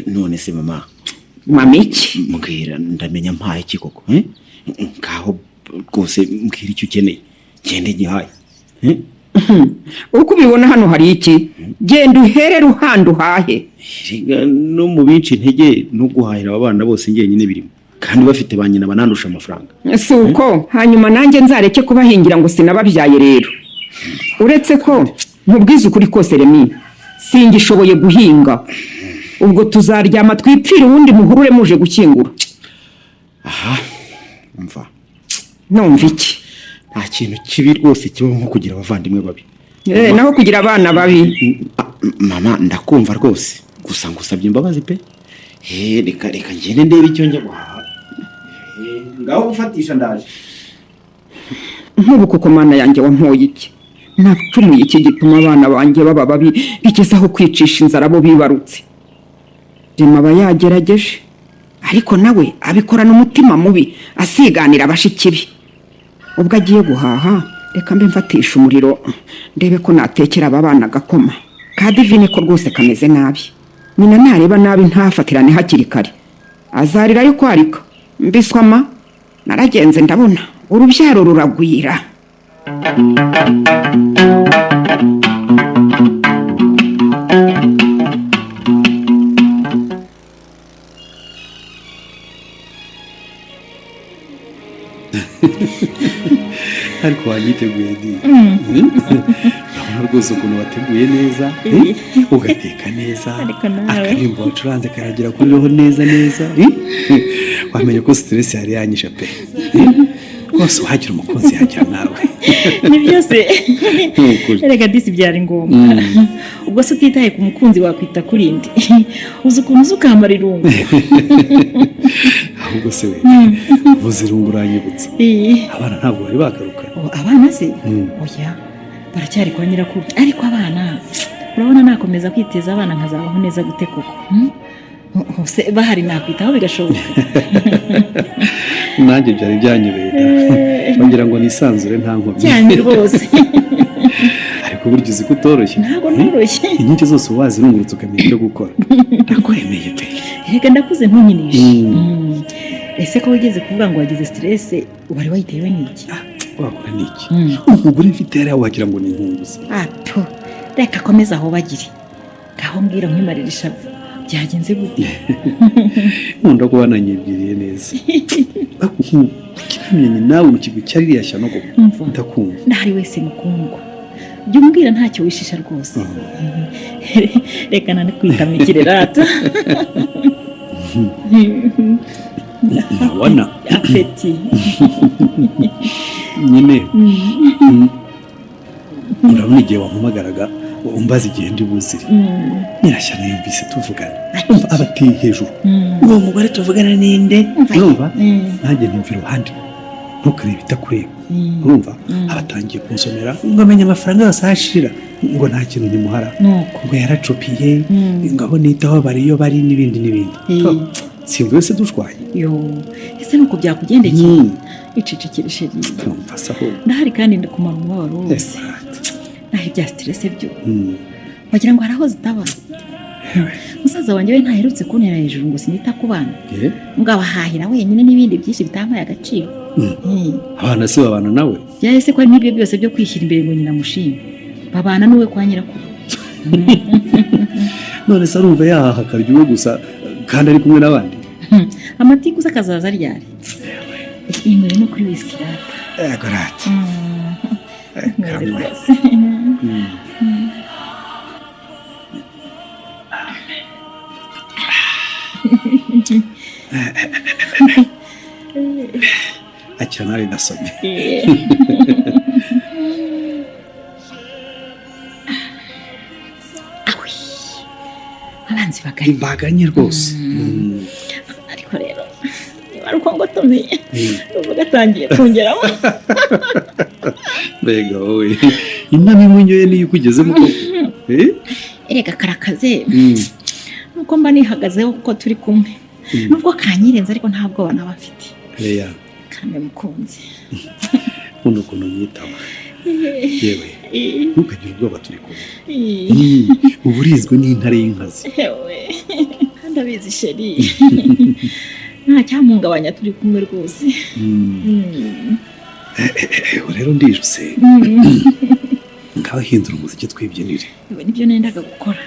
None se mama? Mama iki? Mbwira, ndamenya mpaye iki koko? Ngaho rwose mbwira icyo ukeneye ngende gihaye. Uko ubibona hano hari iki? Genda uhere ruhande uhahe. Erega no mu binci intege no guhahira aba bana bose njyenyine birimo, kandi bafite ba nyina banandusha amafaranga. Si uko hanyuma nanjye nzareke kubahingira ngo sinababyaye? Rero uretse ko nkubwiza ukuri kose Remi, singishoboye guhinga. Ubwo tuzaryama twipfire uwundi muhurure muje gukingura. Aha mva. Numva iki? Nta kintu kibi rwose kibaho nko kugira abavandimwe babi. Naho kugira abana babi. Mama, ndakumva rwose, gusa ngusabye imbabazi pe. Reka reka ngende ndebe icyo njya guhaha. Ngaho gufatisha ndaje. Nk'ubu koko Mana yanjye wampoye iki? Nacumuye iki gituma abana banjye baba babi bigeze aho kwicisha inzara bo bibarutse? Rema aba yagerageje, ariko nawe abikorana umutima mubi, asiganira abashiki be. Ubwo agiye guhaha, reka mbe mfatisha umuriro ndebe ko natekera aba bana agakoma ka Divine, ko rwose kameze nabi. Nyina nareba nabi ntafatirane hakiri kare azarirayo kwarika mbiswama. Naragenze ndabona urubyaro ruragwira. Ariko wanyiteguye di, urabona Urabona rwose ukuntu wateguye neza, ugateka neza. Ariko nawe. Akaririmbo wacuranze karagera kuri roho neza neza. Wamenye ko stress yari yanyishe pe. Rwose uhagira umukunzi yagira nawe. Ni byose. Ni ukuri. Erega disi byari ngombwa. Ubwo se utitaye ku mukunzi wakwita kuri ndi? Uzi ukuntu uzi ukamara irungu? Ahubwo se we, uvuze irungu uranyibutsa. Abana ntabwo bari bagaruka? Oh, abana se? Oya, baracyari kwa nyirakuru. Ariko abana, urabona nakomeza kwiteza abana nkazabaho neza gute koko? Hmm? Oh, se bahari nakwitaho bigashoboka. Nanjye byari byanyobeye da, bagira ngo nisanzure nta nkomyi. Cyane rwose. Ariko burya uzi ko utoroshye. Ntabwo noroshye. Inkike zose uba wazirungurutse ukamenya icyo gukora, ndakwemeye pe. Reka, ndakuze, ntunyinishe. Ese ko wigeze kuvuga ngo wagize stress, wari wayitewe n'iki? Wakora ni iki? Umugore mfite yariya wagira ngo ni inkunguzi. Ato, reka akomeze aho bagire. Ngaho mbwira nkwimarira ishavu, byagenze gute? Nkunda kuba nanyibwiriye neza. Ariko nk'ubu namenye nawe mu kigwi cya ririya shyano koko. Umva. Ndakumva. Ndahari wese mukundwa, jya umbwira, ntacyo wishisha rwose. Reka nanakwitamikire rata. Ndabona. Appétit. Nyine urabona igihe wampamagaraga umbaza igihe ndi buzire, nyirashyano yumvise tuvugana, umva abateye hejuru: "Uwo mugore tuvugana ninde?" Urumva, nanjye ntumva iruhande, ntukarebe itakureba. Urumva abatangiye kunsomera ngo amenye amafaranga yose ahashirira, ngo nta kintu nkimuhara, Nuko. ngo yaracupiye, ngo abo nitaho bari iyo bari, n'ibindi n'ibindi. Simba wese dushwanye. Yo, ese nuko byakugendekeye? Icecekere chéri. Kumva se ahubwo. Ndahari kandi ndakumara umubabaro wose. Naho ibya stress byo, wagira ngo hari aho zitaba. Musaza wanjye we ntaherutse kuntera hejuru ngo sinita ku bana, ngo abahahira wenyine n'ibindi byinshi bitampaye agaciro. Abana se babana nawe? Byahise ko ari n'ibyo byose byo kwishyira imbere ngo nyina mushime, babana n'uwe kwa nyirakuru. None se arumva yahaha akarya uwe gusa kandi ari kumwe n'abandi? Amatiku se akazaza ryari? Inywere no kuri whisky rata. Yego rata. Inywere Kamwe. rwose. Akira nawe ndasomye. Awi, abanzi baganye. Imbaganye rwose. Ariko rero niba ari uko ngotomeye, numva gatangiye kongeramo. Mbega wowe, inama imwe unyoye niyo ikugezemo koko? Eh? Erega karakaze. Nuko mba nihagazeho kuko turi kumwe. Nubwo kanyirenze ariko nta bwoba naba mfite. Leya. Kandi mukunzi. Nkunda ukuntu unyitaba yewe. Ntukagire ubwoba, turi kumwe. Uba urinzwe n'intare y'inkazi. Yewe, kandi abizi chéri, nta cyamuhungabanya turi kumwe rwose. Ubu rero ndijuse. Ngaho hindura umuziki twibyinire. Ibi nibyo nendaga gukora.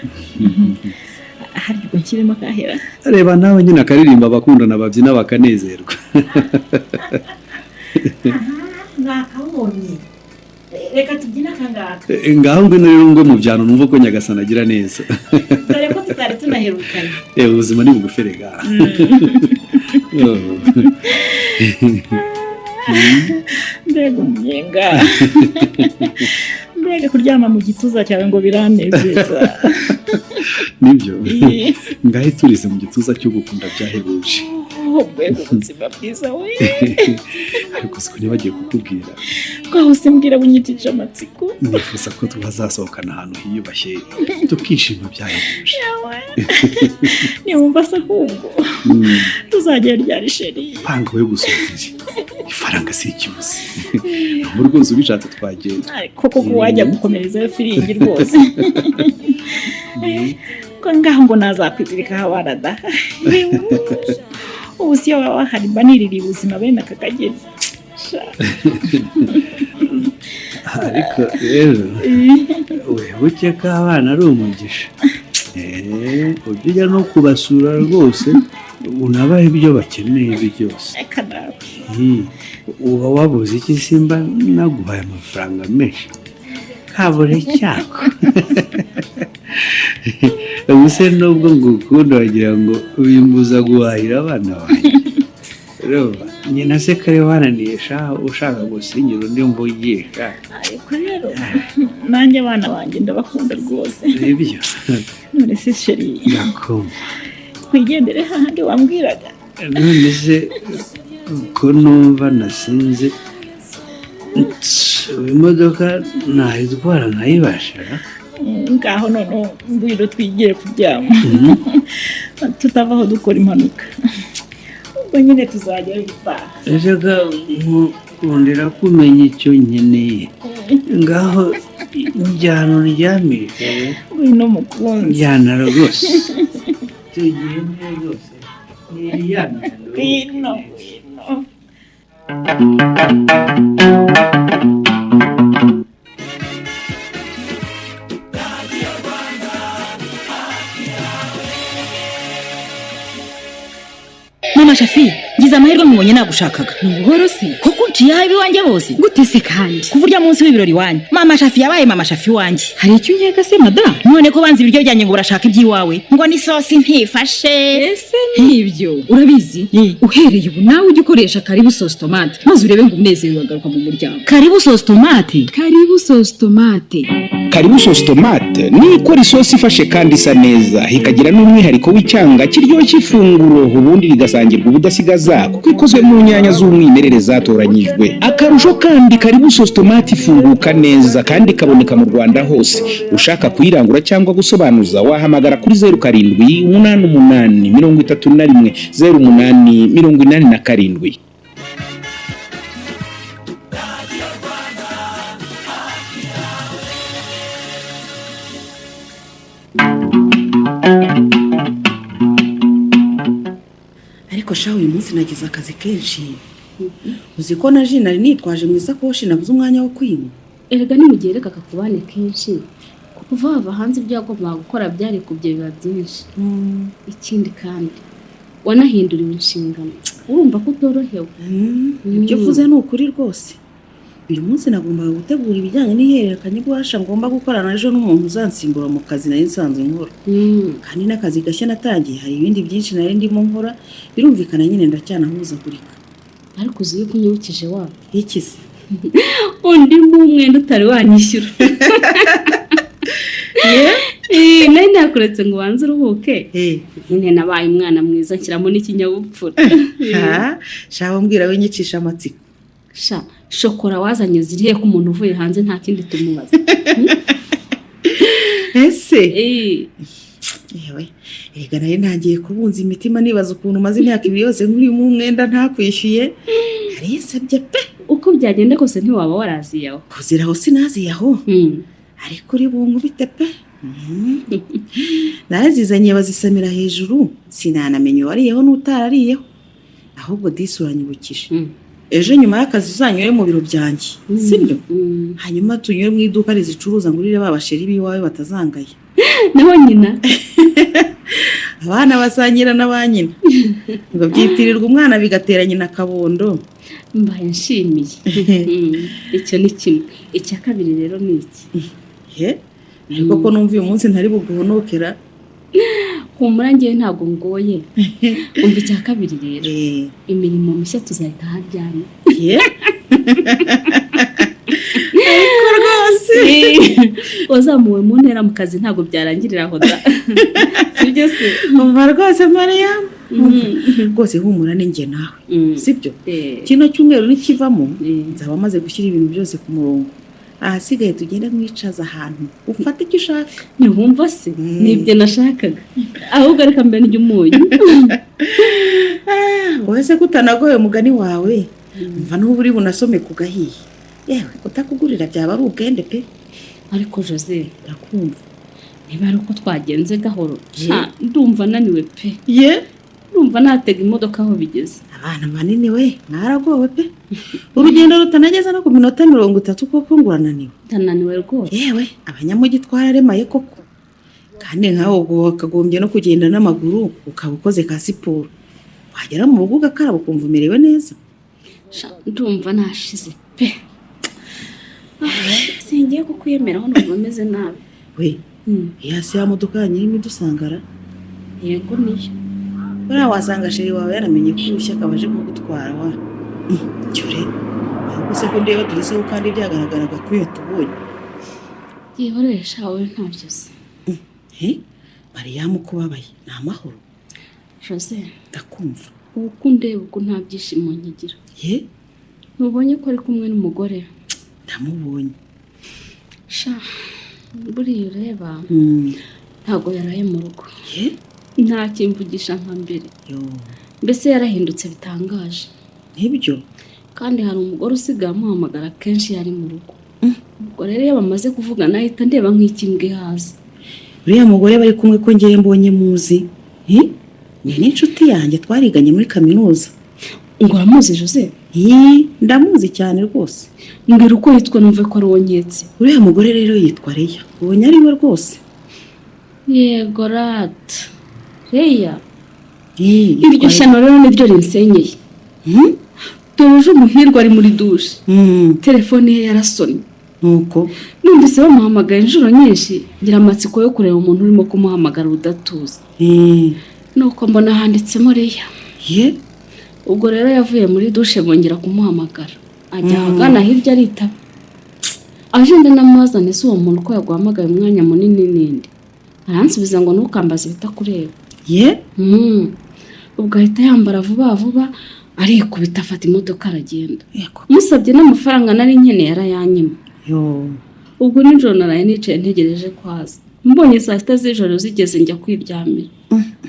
Harya ubwo nshyiremo akahera? Reba nawe nyine akaririmba abakundana babyina bakanezerwa. Nakabonye, reka tubyine akangaka. Ngaho ngwino rero ngwe mu byano, numva ko Nyagasani agira neza. Dore ko tutari tunaherukanye. Ubuzima ni bugufi rega. Oh. Mbega umunyenga, mbega kuryama mu gituza cyawe ngo biranezeza. Nibyo, ngaho iturize mu gituza cy'ugukunda byahebuje. Oh, mbega ubuzima bwiza we! Ariko siko nibagiye kukubwira. Twaho se? Mbwira, bunyitije amatsiko. Nifuza ko twazasohokana ahantu hiyubashye tukishima byahebuje. Yawe, niwumva se ahubwo, tuzagera ryari chéri? Panga we gusohokere, ifaranga si ikibuze ubu rwose, ubishatse twagenda. Ariko koko wajya gukomerezayo firingi rwose, ko ngaho ngo nazakwizirikaho abana da. Ubu siyo baba bahari mba niririye ubuzima bene aka kageni. Sha. Ariko rero wibuke ko abana ari umugisha. Ujye ujya no kubasura rwose, unabahe ibyo bakeneye byose. Reka nawe. Uba wabuze iki simba naguhaye amafaranga menshi? Kabure cyako. Ubu se nubwo ngukunda wagira ngo bimbuza guhahira abana banjye. Urumva nyina se kare wananiye sha, ushaka gusinyira undi mvugisha. Ariko rero nanjye abana banjye ndabakunda rwose. Nibyo. None se chéri, Ndakumva. twigendere hahandi wambwiraga? None se ko numva nasinze, imodoka nayitwara nkayibasha? Ngaho noneho ngwino twigire kuryama, tutavaho dukora impanuka. Ubwo nyine tuzajya gutaha. Ese nkundira kumenya icyo nkeneye. Ngaho njyana undyamishe. Ngwino mukunzi. Njyana rwose, tugende rwose, niryamye. Ngwino, ngwino. Mama Shafi, ngize amahirwe mubonye, nagushakaga. Ni ubuhoro se? Kuko unciye aho iwanjye bose. Gute se kandi? Kuva urya munsi w'ibirori iwanyu, Mama Shafi yabaye Mama Shafi wanjye. Hari icyo unkeka se, madamu? None ko banze ibiryo byanjye ngo barashaka iby'iwawe, ngo n'isosi ntifashe. Ese nibyo urabizi? Uhereye ubu nawe ujya ukoresha Karibu sauce tomate, maze urebe ngo umunezero uragaruka mu muryango. Karibu sauce tomate? Karibu sauce tomate. Karibu sauce tomate ni ikora isosi ifashe kandi isa neza, ikagira n'umwihariko w'icyanga kiryoshya ifunguro, ubundi rigasangirwa ubudasigaza kuko ikozwe mu nyanya z'umwimerere zatoranyijwe. Akarusho kandi, Karibu sauce tomate ifunguka neza kandi ikaboneka mu Rwanda hose. Ushaka kuyirangura cyangwa gusobanuza wahamagara kuri 0788310887. Ariko shaho uyu munsi nagize akazi kenshi. Uzi ko na ji nari nitwaje mu isakoshi nabuze umwanya wo kwinywa? Erega nimugihe reka kakubane kenshi, kuva wava hanze ibyo wagombaga gukora byarikubye biba byinshi. Ikindi kandi wanahinduriwe inshingano, urumva ko utorohewe. Ibyo uvuze ni ukuri rwose. Uyu munsi nagombaga gutegura ibijyanye n'ihererekanyabubasha ngomba gukorana ejo n'umuntu uzansimbura mu kazi nari nsanzwe nkora, kandi n'akazi gashya natangiye hari ibindi byinshi nari ndimo nkora. Birumvikana nyine ndacyanahuzagurika. Ariko uzi yuko unyibukije wa Ikize? Undi umwenda utari wanyishyura. Nari nakuretse ngo ubanze uruhuke nyine, nabaye umwana mwiza nshyiramo n'ikinyabupfura. Shaho mbwira, winyicisha amatsiko. Sha, shokora wazanye zirihe, ko umuntu uvuye hanze nta kindi tumubaza? Ese yewe, erega nari ntangiye kubunza imitima nibaza ukuntu umaze imyaka 2 yose nkurimo umwenda ntakwishyuye. Narisabye pe. Uko byagenda kose ntiwaba waraziye aho. Kuzira aho sinaziye aho, ariko uri bunkubite pe. Narazizanye bazisamira hejuru, sinanamenya uwariyeho n'utarariyeho. Ahubwo disi uranyibukije, ejo nyuma y'akazi uzanyure mu biro byanjye, sibyo? Hanyuma tunyure mu iduka rizicuruza, ngurire ba basheri b'iwawe batazangaye. Naho nyina? Abana basangira na ba nyina, ngo byitirirwa umwana bigatera nyina akabondo. Mbaye nshimiye. Icyo ni kimwe. Icya kabiri rero ni iki? He, ariko ko numva uyu munsi ntari buguhonokera? Humura, ngewe ntabwo ngoye. Umva, icya kabiri rero, imirimo mishya tuzahita haryamye. Ariko rwose. Wazamuwe mu ntera mu kazi, ntabwo byarangirira aho da, sibyo se? Umva rwose Mariya, rwose humura, ni njye nawe, sibyo? Kino cyumweru nikivamo nzaba maze gushyira ibintu byose ku murongo, ahasigaye tugende mwicaza ahantu ufate icyo ushaka. Ntiwumva se, nibyo nashakaga. Ahubwo reka mbere ndya umunyu. Wowe se ko utanagoye umugani wawe? Mva n'ubu uri bunasome ku gahiye. Yewe, kutakugurira byaba ari ubwende pe. Ariko Jose. Ndakumva. Niba ari uko twagenze gahoro, sha, ndumva naniwe pe. Ye. Ndumva natega imodoka aho bigeze. Abana banini we, mwaragowe pe. Urugendo rutanageza no ku minota 30 koko ngo urananiwe? Ndananiwe rwose. Yewe, abanyamujyi twararemaye koko. Kandi nkawe ubwo wakagombye no kugenda n'amaguru, ukaba ukoze ka siporo, wagera mu rugo ugakaraba, ukumva umerewe neza. Sha, ndumva nashize pe. Singiye kukwiyemeraho, numva ameze nabi. We, iya si ya modoka yanyu irimo idusangara? Yego, niyo. Buriya wasanga chéri wawe yaramenye ko urushya, akaba aje kugutwara wa cyure. Ahubwo se ko ndeba duhiseho kandi byagaragaraga ko iyo tubonye? Byihorere sha, wowe ntabyo uzi. He, Mariyamu, ko ubabaye, ni amahoro? Jose. Ndakumva. Ubu ko undeba ubwo nta byishimo nkigira. Ye? Ntubonye ko ari kumwe n'umugore? Ndamubonye. Sha, buriya ureba ntabwo yaraye mu rugo. Ye? Ntakimvugisha nka mbere. Yo. Mbese yarahindutse bitangaje. Nibyo. Kandi hari umugore usigaye amuhamagara kenshi iyo ari mu rugo. Ubwo rero iyo bamaze kuvugana ahita ndeba nk'ikimbwa ihaze. Uriya mugore bari kumwe ko ngewe mbonye muzi? Hi? Ni n'inshuti yanjye, twariganye muri kaminuza. Ngo uramuzi, Jose? Hi, ndamuzi cyane rwose. Mbwira uko yitwa numve ko ari uwo nketse. Uriya mugore rero yitwa Leya. Ubonye ari we rwose. Yego rata, Leya. Hi, Iryo yitwa shyano rero niryo rinsenyeye. Dore ejo Umuhirwa ari muri douche, telefone ye yarasonnye. Nuko? Numvise bamuhamagaye inshuro nyinshi, ngira amatsiko yo kureba umuntu urimo kumuhamagara udatuza. Nuko mbona handitsemo Leya. Ye? Ubwo rero yavuye muri douche, bongera kumuhamagara, ajya ahagana hirya aritaba. Aje ndanamubazane: "Se uwo muntu ko yaguhamagaye umwanya munini ninde?" Aransubiza ngo: "Ntukambaze ibitakureba." Ye? Ubwo ahita yambara vuba vuba, arikubita, afata imodoka aragenda. Yego. Musabye n'amafaranga nari nkeneye arayanyima. Yo. Ubwo nijoro naraye nicaye ntegereje ko aza. Mbonye saa 6 z'ijoro zigeze njya kwiryamira.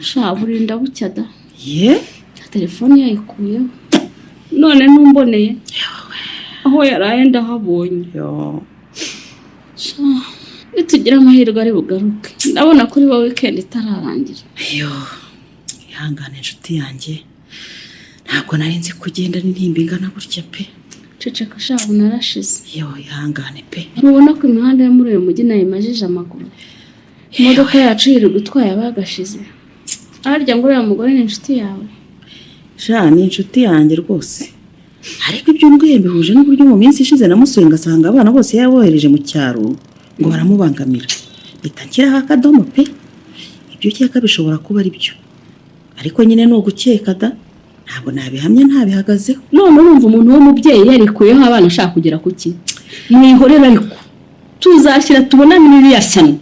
Sha, burinda bucya da. Ye? Telefone yayikuyeho, none ntumboneye aho yaraye, ndahabonye. Yo. Sha, nitugira amahirwe ari bugaruke, ndabona kuri wowe weekend itararangira. Yo, ihangane inshuti yanjye, ntabwo nari nzi ko ugenda n'intimba ingana gutya pe. Ceceka sha, ubu narashize. Yo, ihangane pe. Ntubona ko imihanda yo muri uyu mujyi nayimajije amaguru? Imodoka yacu yirirwa itwaye abagashize. Harya ngo uriya mugore ni inshuti yawe? Sha, ni inshuti yanjye rwose, ariko ibyo mbwiye mbihuje n'uburyo mu minsi ishize namusuye ngasanga abana bose yabohereje mu cyaro ngo baramubangamira, mpita nshyiraho akadomo pe. Ibyo ukeka bishobora kuba ari byo, ariko nyine ni ugukeka da, ntabwo nabihamya ntabihagazeho. None urumva umuntu w'umubyeyi yarikuyeho abana ashaka kugera ku ki? Mwihorere, ariko tuzashyira tubonane n'iriya shyano.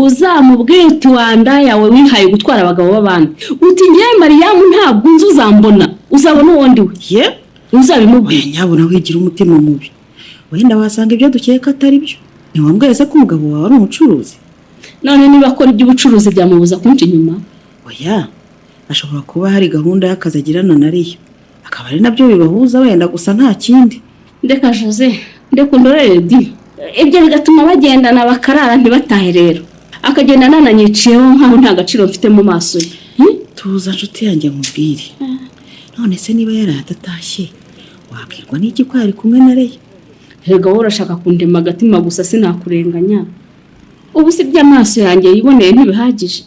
Uzamubwire uti: "Wanda yawe wihaye gutwara abagabo b'abandi," uti: "Ngewe Mariyamu ntabwo unzi, uzambona uzabona uwo ndi we." Ye? Uzabimubwire. Oya nyabuna, wigira umutima mubi, wenda wasanga ibyo dukeka atari byo. Ntiwambwiye se ko umugabo wawe ari umucuruzi? None niba akora iby'ubucuruzi byamubuza kunca inyuma? Oya, ashobora kuba hari gahunda y'akazi agirana na Leya, akaba ari nabyo bibahuza wenda, gusa nta kindi. Ndeka Jose, ndeka undorere di. Ibyo bigatuma bagendana bakarara ntibatahe, rero akagenda nananyiciyeho nkaho nta gaciro mfite mu maso ye. Tuza nshuti yanjye nkubwire. None se niba yaraye adatashye, wabwirwa n'iki ko yari kumwe na Leya? Erega wowe urashaka kundema agatima gusa, sinakurenganya. Ubu si by'amaso yanjye yiboneye ntibihagije?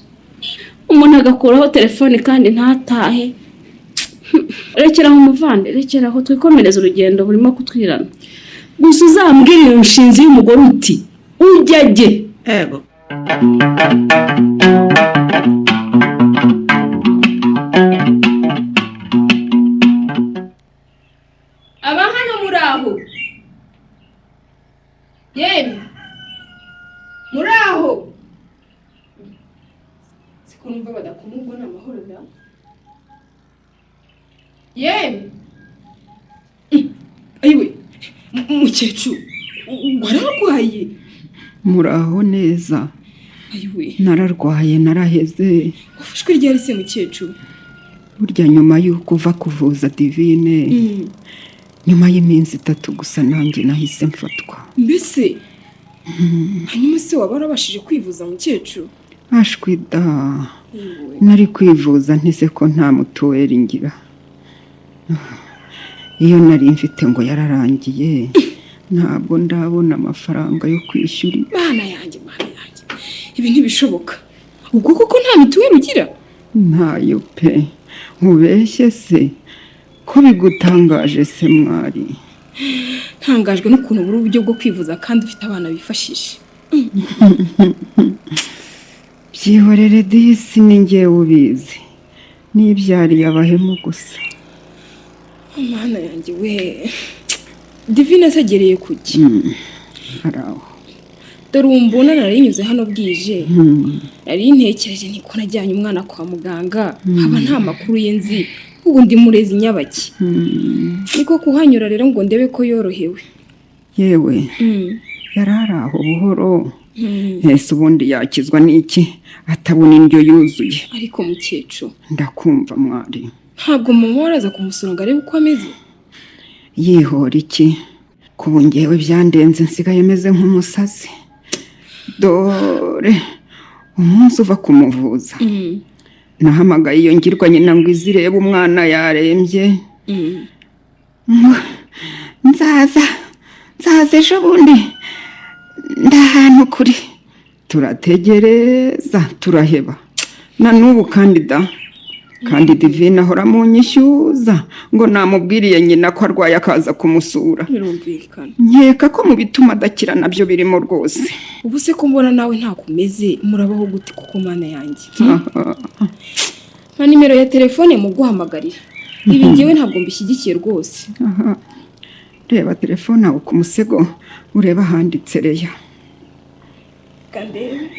Umuntu agakuraho telefone kandi ntatahe. Rekeraho umuvande, rekeraho, twikomereze urugendo burimo kutwirana. Gusa uzambwire iyo nshinzi y'umugore uti: "Ujya jye." Ego. Aba hano muri aho? Yemwe, muri aho? Siko numva badakoma, ubwo ni amahoro da? Yemwe, ayiwe, mukecuru, wararwaye? Muraho neza. Ayiwe. Nararwaye, naraheze. Wafashwe ryari se, mukecuru? Burya nyuma y'uko uva kuvuza Divine, nyuma y'iminsi 3 gusa nanjye nahise mfatwa. Mbese hanyuma se waba warabashije kwivuza, mukecuru? Ashwi da, nari kwivuza ntese ko nta mutuweri ngira? Iyo nari mfite ngo yararangiye, ntabwo ndabona amafaranga yo kwishyura. Mana yanjye, Mana yanjye, ibi ntibishoboka. Ubwo koko nta mituweli ugira? Ntayo pe. Nkubeshye se ko bigutangaje se mwari? Ntangajwe n'ukuntu ubura uburyo bwo kwivuza kandi ufite abana bifashisha. Byihorere disi, ni ngewe ubizi, nibyariye abahemu gusa. Mana yanjye we, Divine asegereye kuki? Hari aho. Dore ubu mbona narinyuze hano bwije, nari ntekereje niko najyanye umwana kwa muganga, haba nta makuru ye nzi, ubu ndi murezi nyabaki. Niko kuhanyura rero ngo ndebe ko yorohewe. Yewe, yari ari aho buhoro. Ese ubundi yakizwa n'iki atabona indyo yuzuye? Ariko mukecuru. Ndakumva mwari. Ntabwo mama waraza kumusura ngo arebe uko ameze? Yihora iki, kubu ngewe byandenze, nsigaye meze nk'umusazi. Dore umunsi uva kumuvuza, nahamagaye iyo ngirwa nyina ngo izirebe umwana yarembye. Ngo nzaza, nzaza ejo bundi, ndahantu kuri. Turategereza turaheba, na n'ubu kandi da. Kandi Divine ahora mu nyishyuza ngo namubwiriye nyina ko arwaye akaza kumusura. Birumvikana. Nkeka ko mu bituma adakira nabyo birimo rwose. Ubu se ko mbona nawe ntakomeze, murabaho gute kuko mana yanjye? Nka nimero ya telefone mu guhamagarira ibi, ngewe ntabwo mbishyigikiye rwose. Aha. Reba telefone aho ku musego, ureba ahanditse Reya. Kandebe.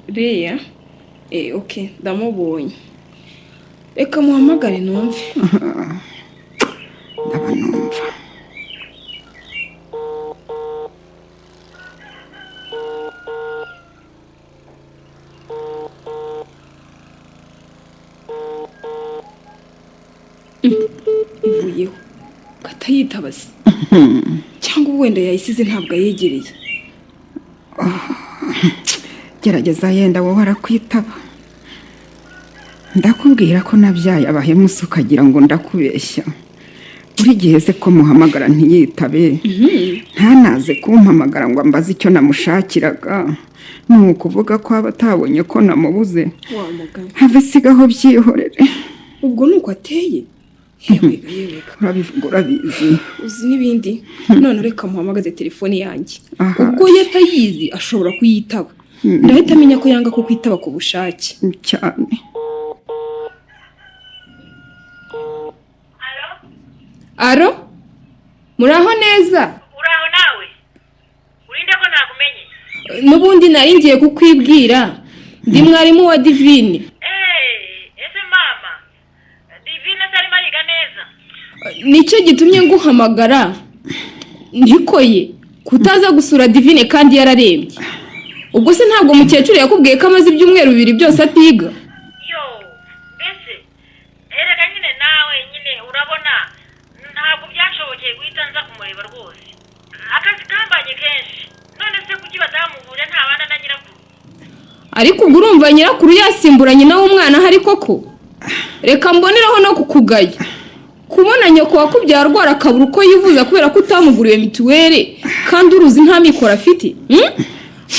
Reya, ok, ndamubonye, reka muhamagare numve. Ndaba numva. Ivuyeho katayitaba se, cyangwa wenda yayisize ntabwo ayegereye. Gerageza yenda wowe arakwitaba. Ndakubwira ko nabyaye abahemusi ukagira ngo ndakubeshya. Buri gihe se ko muhamagara ntiyitabe, ntanaze kumpamagara ngo ambaze icyo namushakiraga, ni ukuvuga ko aba atabonye ko namubuze. Wa mugani. Have sigaho, byihorere. Ubwo ni uko ateye, yewega yewega. Urabivuga urabizi. Uzi n'ibindi, none reka muhamagaze telefone yanjye. Aha. Ubwo ye atayizi ashobora kuyitaba, ndahita amenya ko yanga ko kwitaba ku bushake. Cyane. Aro, muraho neza? Uraho nawe, urinde ko nakumenye? N'ubundi nari ngiye kukwibwira, ndi mwarimu wa Divine. Ese mama Divine atarimo ariga neza? Nicyo gitumye nguhamagara, ntikoye kutaza gusura Divine kandi yararembye. Ubwo se ntabwo mukecuru yakubwiye ko amaze ibyumweru 2 byose atiga? Yo, mbese erega nyine nawe nyine urabona ntabwo byanshobokeye guhita nza kumureba rwose, akazi kambanye kenshi. None se kuki batamuhuje ntabana na nyirakuru? Ariko ubwo urumva nyirakuru yasimbura nyina w'umwana ahari koko? Reka mboneraho no kukugaya, kubona nyoko wakubyara arwara akabura uko yivuza kubera ko utamuguriye mituweli, kandi uruzi nta mikoro afite,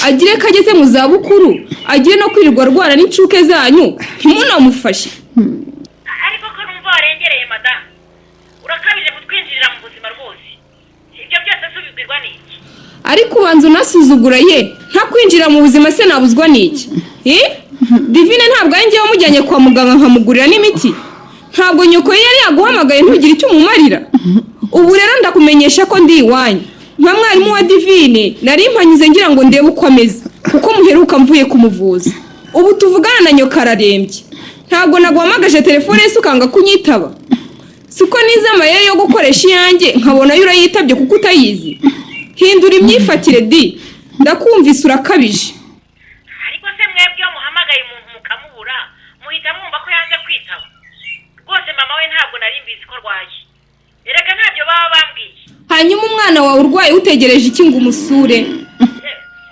Agire ko ageze mu zabukuru, agire no kwirirwa arwara n'incuke zanyu ntimunamufashe. Ariko ko numva warengereye madamu, urakabije kutwinjirira mu buzima rwose. Ibyo byose se ubibwirwa n'iki? Ariko ubanza unasuzugura ye, nta kwinjira mu buzima se nabuzwa n'iki? Divine ntabwo ari njyewe wamujyanye kwa muganga nkamugurira n'imiti? Ntabwo nyoko ye yari yaguhamagaye ntugire icyo umumarira? Ubu rero ndakumenyesha ko ndi iwanyu nka mwarimu wa Divine, nari mpanyuze ngira ngo ndebe uko ameze kuko muheruka mvuye kumuvuza. Ubu tuvugana na nyoko ararembye. Ntabwo naguhamagaje telefone ye se ukanga kunyitaba? Siko nize amayeri yo gukoresha iyanjye nkabona yo urayitabye kuko utayizi. Hindura imyifatire di, ndakumvise urakabije. Ariko se mwebwe iyo muhamagaye umuntu mukamubura muhita mwumva ko yanze kwitaba? Rwose mama we ntabwo nari mbizi ko arwaye, erega ntabyo baba bambwiye. Hanyuma umwana wawe urwaye utegereje iki ngo umusure?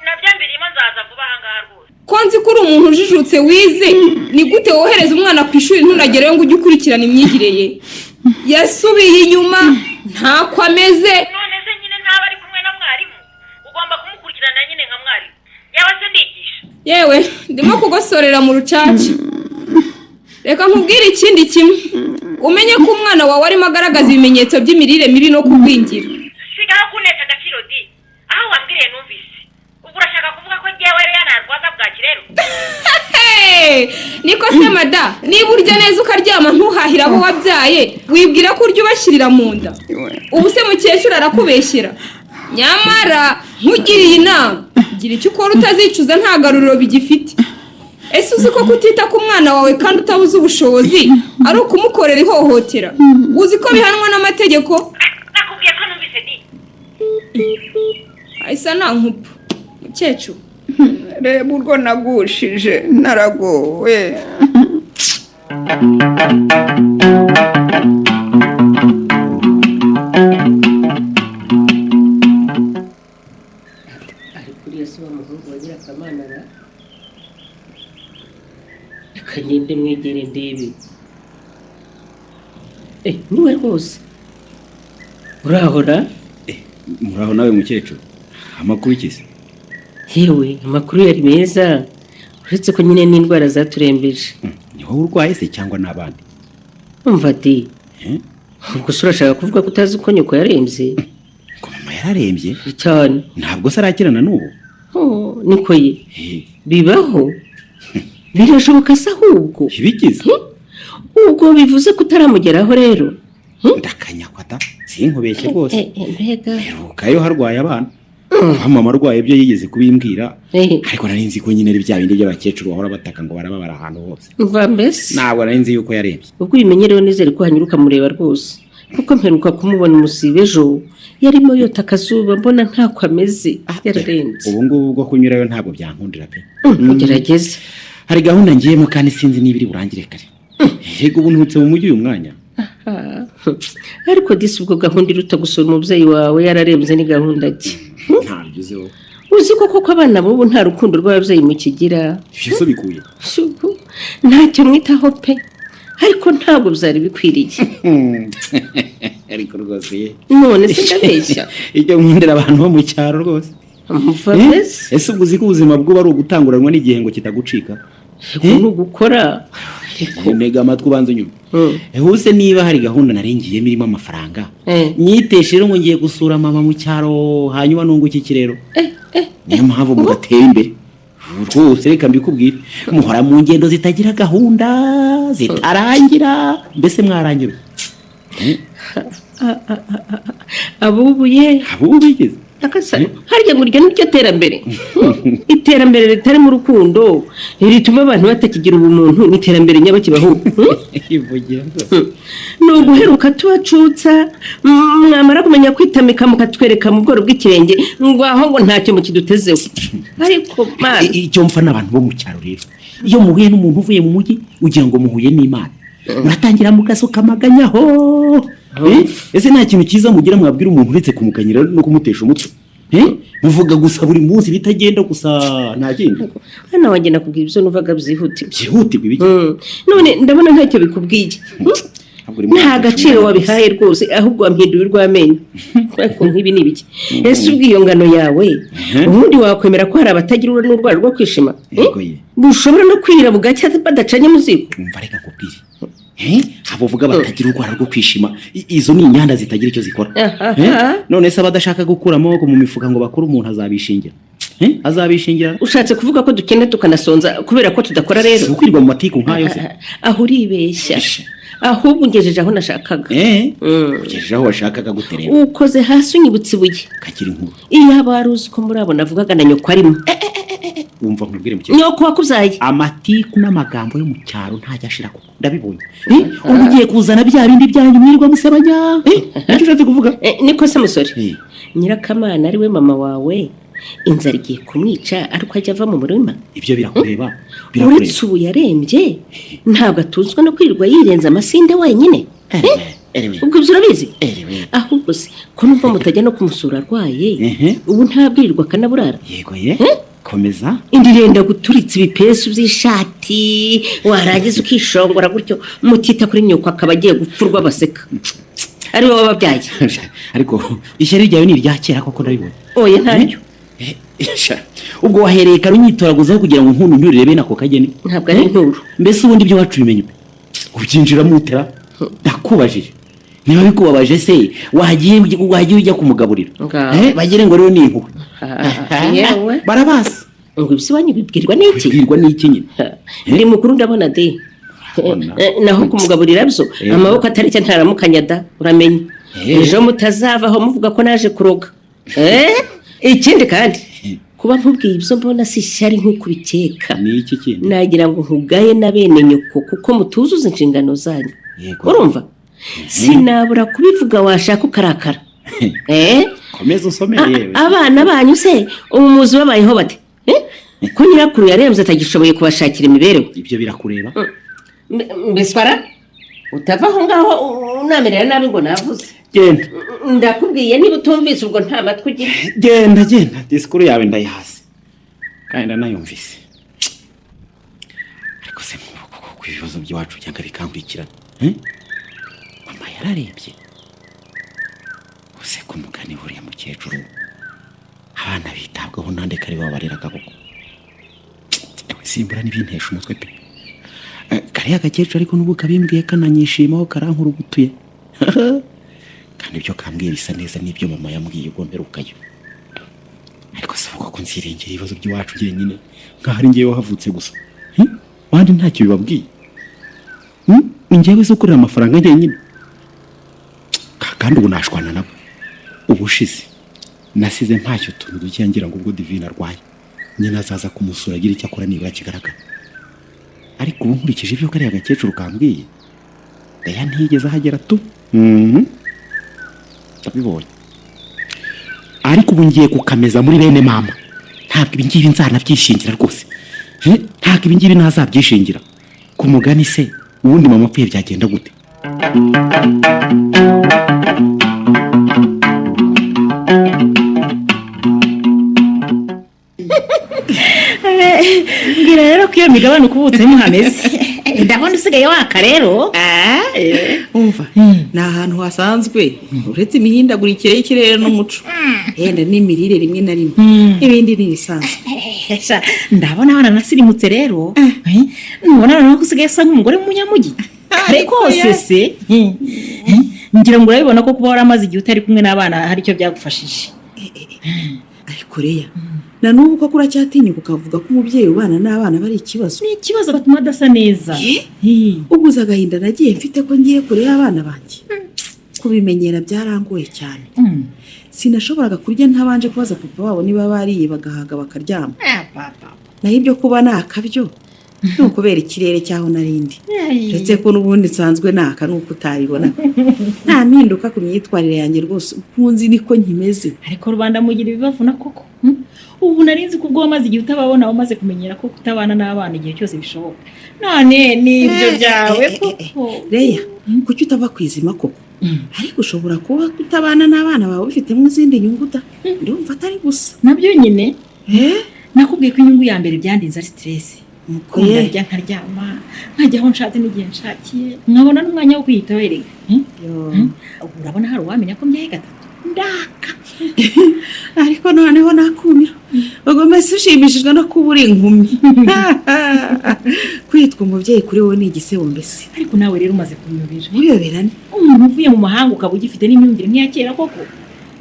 Nabyo mbirimo, nzaza vuba aha ngaha rwose. Ko nzi ko uri umuntu ujijutse wize, ni gute wohereza umwana ku ishuri ntunagereyo ngo ujye ukurikirana imyigire ye? Yasubiye inyuma ntako ameze. None se nyine ntaba ari kumwe na mwarimu, ugomba kumukurikirana nyine nka mwarimu. Yaba se ndigisha? Yewe, ndimo kugosorera mu rucaca. Reka nkubwire ikindi kimwe, umenye ko umwana wawe arimo agaragaza ibimenyetso by'imirire mibi no kugwingira. Sigaho kunesha agaciro di, aho wambwiriye numvise. Ubwo urashaka kuvuga ko njyewe rero narwaza bwaki rero? Hey! Niko se mada, niba urya neza ukaryama ntuhahire abo wabyaye, wibwira ko urya ubashyirira mu nda? Ubu se mukecuru arakubeshyera? Nyamara nkugiriye inama, gira icyo ukora utazicuza, nta garuriro bigifite. Ese uzi ko kutita ku mwana wawe kandi utabuze ubushobozi ari ukumukorera ihohotera? Uzi ko bihanwa n'amategeko? Nakubwiye ko numvise di. Ahisa nta nkupu mukecuru. Reba urwo nagushije, naragowe. Ariko uriya si wa muhungu wa Nyirakamana ra? Reka ngende mwegere ndebe. Eh, niwe rwose. Urahora? Muraho nawe mukecuru, amakuru iki se? Yewe, amakuru yari meza, uretse ko nyine n'indwara zaturembeje. Ni wowe urwaye se cyangwa n'abandi? Umva di, ubwo se urashaka kuvuga ko utazi ko nyoko yarembye? Ko mama yararembye? Cyane. Ntabwo se arakirana n'ubu? Oh, niko ye, bibaho, birashoboka se ahubwo? Ibigize. Ubwo bivuze ko utaramugeraho rero? Ndakanyakwa da, sinkubeshye rwose. Mbega. Mperukayo harwaye abana. Kuba mama arwaye ibyo yigeze kubimbwira, ariko nari nzi ko nyine ari bya bindi by'abakecuru bahora bataka ngo barababara ahantu hose. Mva mbese. Ntabwo nari nzi yuko yarembye. Ubwo ubimenye rero, nizere ko hanyura ukamureba rwose, kuko mperuka kumubona umusibe ejo yarimo yota akazuba, mbona ntako ameze, yararembye. Ubu ngubu bwo kunyurayo ntabwo byankundira pe. Ugerageze. Hari gahunda ngiyemo kandi sinzi niba iri burangire kare. Yego, ubu ntutse mu mujyi uyu mwanya. Ariko disi, ubwo gahunda iruta gusura umubyeyi wawe yararembye ni gahunda ki? Ntabyo uzi wowe. Uzi ko koko abana b'ubu nta rukundo rw'ababyeyi mukigira? Ibyo se bikuye? Shubu, ntacyo mwitaho pe, ariko ntabwo byari bikwiriye. Ariko rwose ye. None se ndabeshya? Icyo nkundira abantu bo mu cyaro rwose. Mva mbese. Ese ubwo uzi ko ubuzima bw'ubu ari ugutanguranwa n'igihe ngo kitagucika? Ni ugukora. Ntega amatwi ubanza unyuma. Huse niba hari gahunda narengiyemo irimo amafaranga, nyiteshe rero ngo ngiye gusura mama mu cyaro, hanyuma nunguke iki rero? Niyo mpamvu mudatera imbere rwose, reka mbikubwire. Muhora mu ngendo zitagira gahunda, zitarangira, mbese mwarangira. Abubuye. Abubu bigeze. Harya ngo iryo ni ryo terambere? Iterambere ritari mu rukundo, rituma abantu batakigira ubumuntu, ni iterambere nyabakibaho. Ni uguheruka tubacutsa, mwamara kumenya kwitamika mukatwereka mu bworo bw'ikirenge ngo aho ngo ntacyo mukidutezeho. Ariko mana, icyo mfa n'abantu bo mu cyaro rero, iyo muhuye n'umuntu uvuye mu mujyi ugira ngo muhuye n'Imana, muratangira mugasuka amaganyaho. Ese nta kintu cyiza mugira mwabwira umuntu uretse kumuganyira no kumutesha umutwe? Muvuga gusa buri munsi bitagenda gusa, nta kindi. Hano wanjye nakubwira ibyo nuvaga byihutirwa. Byihutirwa ibiki? None ndabona ntacyo bikubwiye. Nta gaciro wabihaye rwose, ahubwo wampinduye urw'amenyo. Ariko nk'ibi ni ibiki? Ese ubwo iyo ngano yawe ubundi wakwemera ko hari abatagira n'urwara rwo kwishima? Bushobora no kwirira bugacya badacanye mu ziko? Umva reka nkubwire. Abo uvuga batagira urwara rwo kwishima, izo ni inyanda zitagira icyo zikora. None se abadashaka gukura amaboko mu mifuka ngo bakore, umuntu azabishingira? Azabishingira? Ushatse kuvuga ko dukene tukanasonza kubera ko tudakora rero? Si ukwirwa mu matiku nkayo se. Aho uribeshya, ahubwo ungejeje aho nashakaga. Ugejeje aho washakaga gute rero? Ukoze hasi unyibutsa ibuye. Kakiri inkuru. Iyo wari uzi ko muri abo navugaga na nyoko arimo. Wumva nkubwire mukecuru. Nyoko wakubyaye. Amatiku n'amagambo yo mu cyaro ntajya ashira koko, ndabibonye. Ubu ugiye kuzana bya bindi byanyu mwirirwa musebanya. Nicyo ushatse kuvuga? Niko se musore, Nyirakamana ari we mama wawe, inzara igiye kumwica ariko ajya ava mu murima? Ibyo birakureba. Uretse ubu yarembye, ntabwo atunzwe no kwirirwa yirenza amasinde wenyine. Ubwo ibyo urabizi? Ahubwo se ko numva mutajya no kumusura arwaye, ubu ntabwirirwa akanaburara? Yego ye. Komeza. Indi irenda guturitsa ibipesu by'ishati, warangiza ukishongora gutyo mutita kuri nyoko akaba agiye gupfurwa baseka. Ari wowe wababyaye. Ariko ishyari ryawe ni irya kera koko, ndabibona. Oya ntaryo. Ubwo wahereye kare unyitoraguzaho kugira ngo nkuntu nturire bene ako kageni. Ntabwo ari inturo. Mbese ubundi ibyo wacu bimenye? Ubyinjiramo utera? Ndakubajije niba bikubabaje se, wagiye wagiye ujya kumugaburira. Bagire ngo rero ni impuhwe. Yewe. Barabasi. Ngo ibyo iwanyu bibwirwa n'iki? Bibwirwa n'iki nyine? Ndi mukuru ndabona de. Naho kumugaburira byo, amaboko atari cyo ntaramukanya da, uramenye. Ejo mutazavaho muvuga ko naje kuroga. Ikindi kandi, kuba nkubwiye ibyo mbona si ishyari nk'uko ubikeka. Ni iki kindi? Nagira ngo nkugaye na bene nyoko kuko mutuzuza inshingano zanyu. Urumva, sinabura kubivuga, washaka ukarakara. Komeza usome yewe. Abana banyu se ubu muzi babayeho bate? Ko nyirakuru yarembye atagishoboye kubashakira imibereho. Ibyo birakureba? Mbiswara utava aho ngaho unamerera nabi ngo navuze. Genda. Ndakubwiye, niba utumvise ubwo nta matwi ugira. Genda, genda, disikuru yawe ndayihasi kandi ndanayumvise. Ariko se nk'ubu koko ibibazo by'iwacu byanga bikankurikirana, eh? Mama yararebye use ku mugani buriya mukecuru, abana bitabwaho nande kare babareraga koko? Ewe, simbura n'ibintesha umutwe pe. Kariya gakecuru ariko nubwo kabimbwiye kananyishimaho, karankurugutuye, kandi ibyo kambwiye bisa neza n'ibyo mama yambwiye ubwo mperukayo. Ariko se uvuga ko nzirengera ibibazo by'iwacu jyenyine nkaho ari njyewe wahavutse gusa? Abandi ntacyo bibabwiye? Ni njyewe se ukorera amafaranga njyenyine? Kandi ubu nashwana nabo. Ubushize nasize ntacyo, utuntu duke ngira ngo ubwo Divine arwaye nyine azaza kumusura agira icyo akora nibura kigaragara. Ariko ubu nkurikije ibyo kariya gakecuru kambwiye, Leya ntiyigeze ahagera tu. Ndabibonye. Ariko ubu ngiye kukameza muri bene mama. Ntabwo ibi ngibi nzanabyishingira rwose. Ntabwo ibi ngibi ntazabyishingira. Ku mugani se ubundi mama apfuye byagenda gute? Mbwira rero ko iyo migabane ukubutsemo hameze, ndabona usigaye waka rero. Umva, ni ahantu hasanzwe, uretse imihindagurikire y'ikirere n'umuco, yenda n'imirire rimwe na rimwe, ibindi ni ibisanzwe. Sha, ndabona waranasirimutse rero. Nubona noneho ko usigaye usa nk'umugore w'umunyamujyi kare kose se. Ngira ngo urabibona ko kuba waramaze igihe utari kumwe n'abana hari icyo byagufashije. Ariko Reya, na n'ubu koko uracyatinyuka ukavuga ko umubyeyi ubana n'abana bari ikibazo? Ni ikibazo gatuma adasa neza. Ubwo uzi agahinda nagiye mfite ko ngiye kure y'abana banjye? Kubimenyera byarangoye cyane. Sinashoboraga kurya ntabanje kubaza papa wabo niba bariye bagahaga bakaryama. Naho ibyo kuba nakabyo ni ukubera ikirere cyaho narindi, uretse ko n'ubundi nsanzwe naka nuko utabibona. Nta mpinduka ku myitwarire yanjye rwose, ukunzi niko nkimeze. Ariko rubanda mugira ibibavuna koko. Ubu narinzi ko ubwo wamaze igihe utababona wamaze kumenyera ko kutabana n'abana igihe cyose bishoboka, none n'ibyo byawe koko. Reya, kuki utava ku izima koko? Ariko ushobora kuba kutabana n'abana bawe bifitemo izindi nyungu da, ndumva atari gusa. Nabyo nyine nakubwiye ko inyungu ya mbere byandinze ari stress. Ye. Ndarya nkaryama, nkajya aho nshatse n'igihe nshakiye, nkabona n'umwanya wo kwiyitaho erega. Ubu urabona hari uwamenya ko mbyaye gatatu? Ndaka. Ariko noneho nakumira, ubwo mbese ushimishijwe no kuba uri inkumi? Kwitwa umubyeyi kuri wowe ni igisebo mbese. Ariko nawe rero umaze kunyobera. Uyobera ni Umuntu uvuye mu mahanga ukaba ugifite n'imyumvire nk'iya kera koko?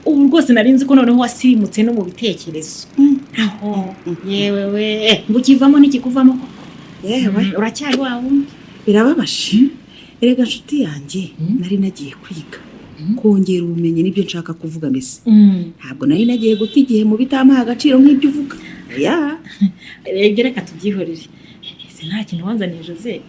Ubu rwose nari nzi ko noneho wasirimutse no mu bitekerezo, aho yewe we, ngo ukivamo n'ikikuvamo koko. Yewe. Uracyari wa wundi. Birababaje erega nshuti yanjye. Nari nagiye kwiga kongera ubumenyi, nibyo nshaka kuvuga mbese. Ntabwo nari nagiye guta igihe mu bitampaye agaciro nk'ibyo uvuga ya. Rege, reka tubyihorere. Ese nta kintu wanzaniye, Jose?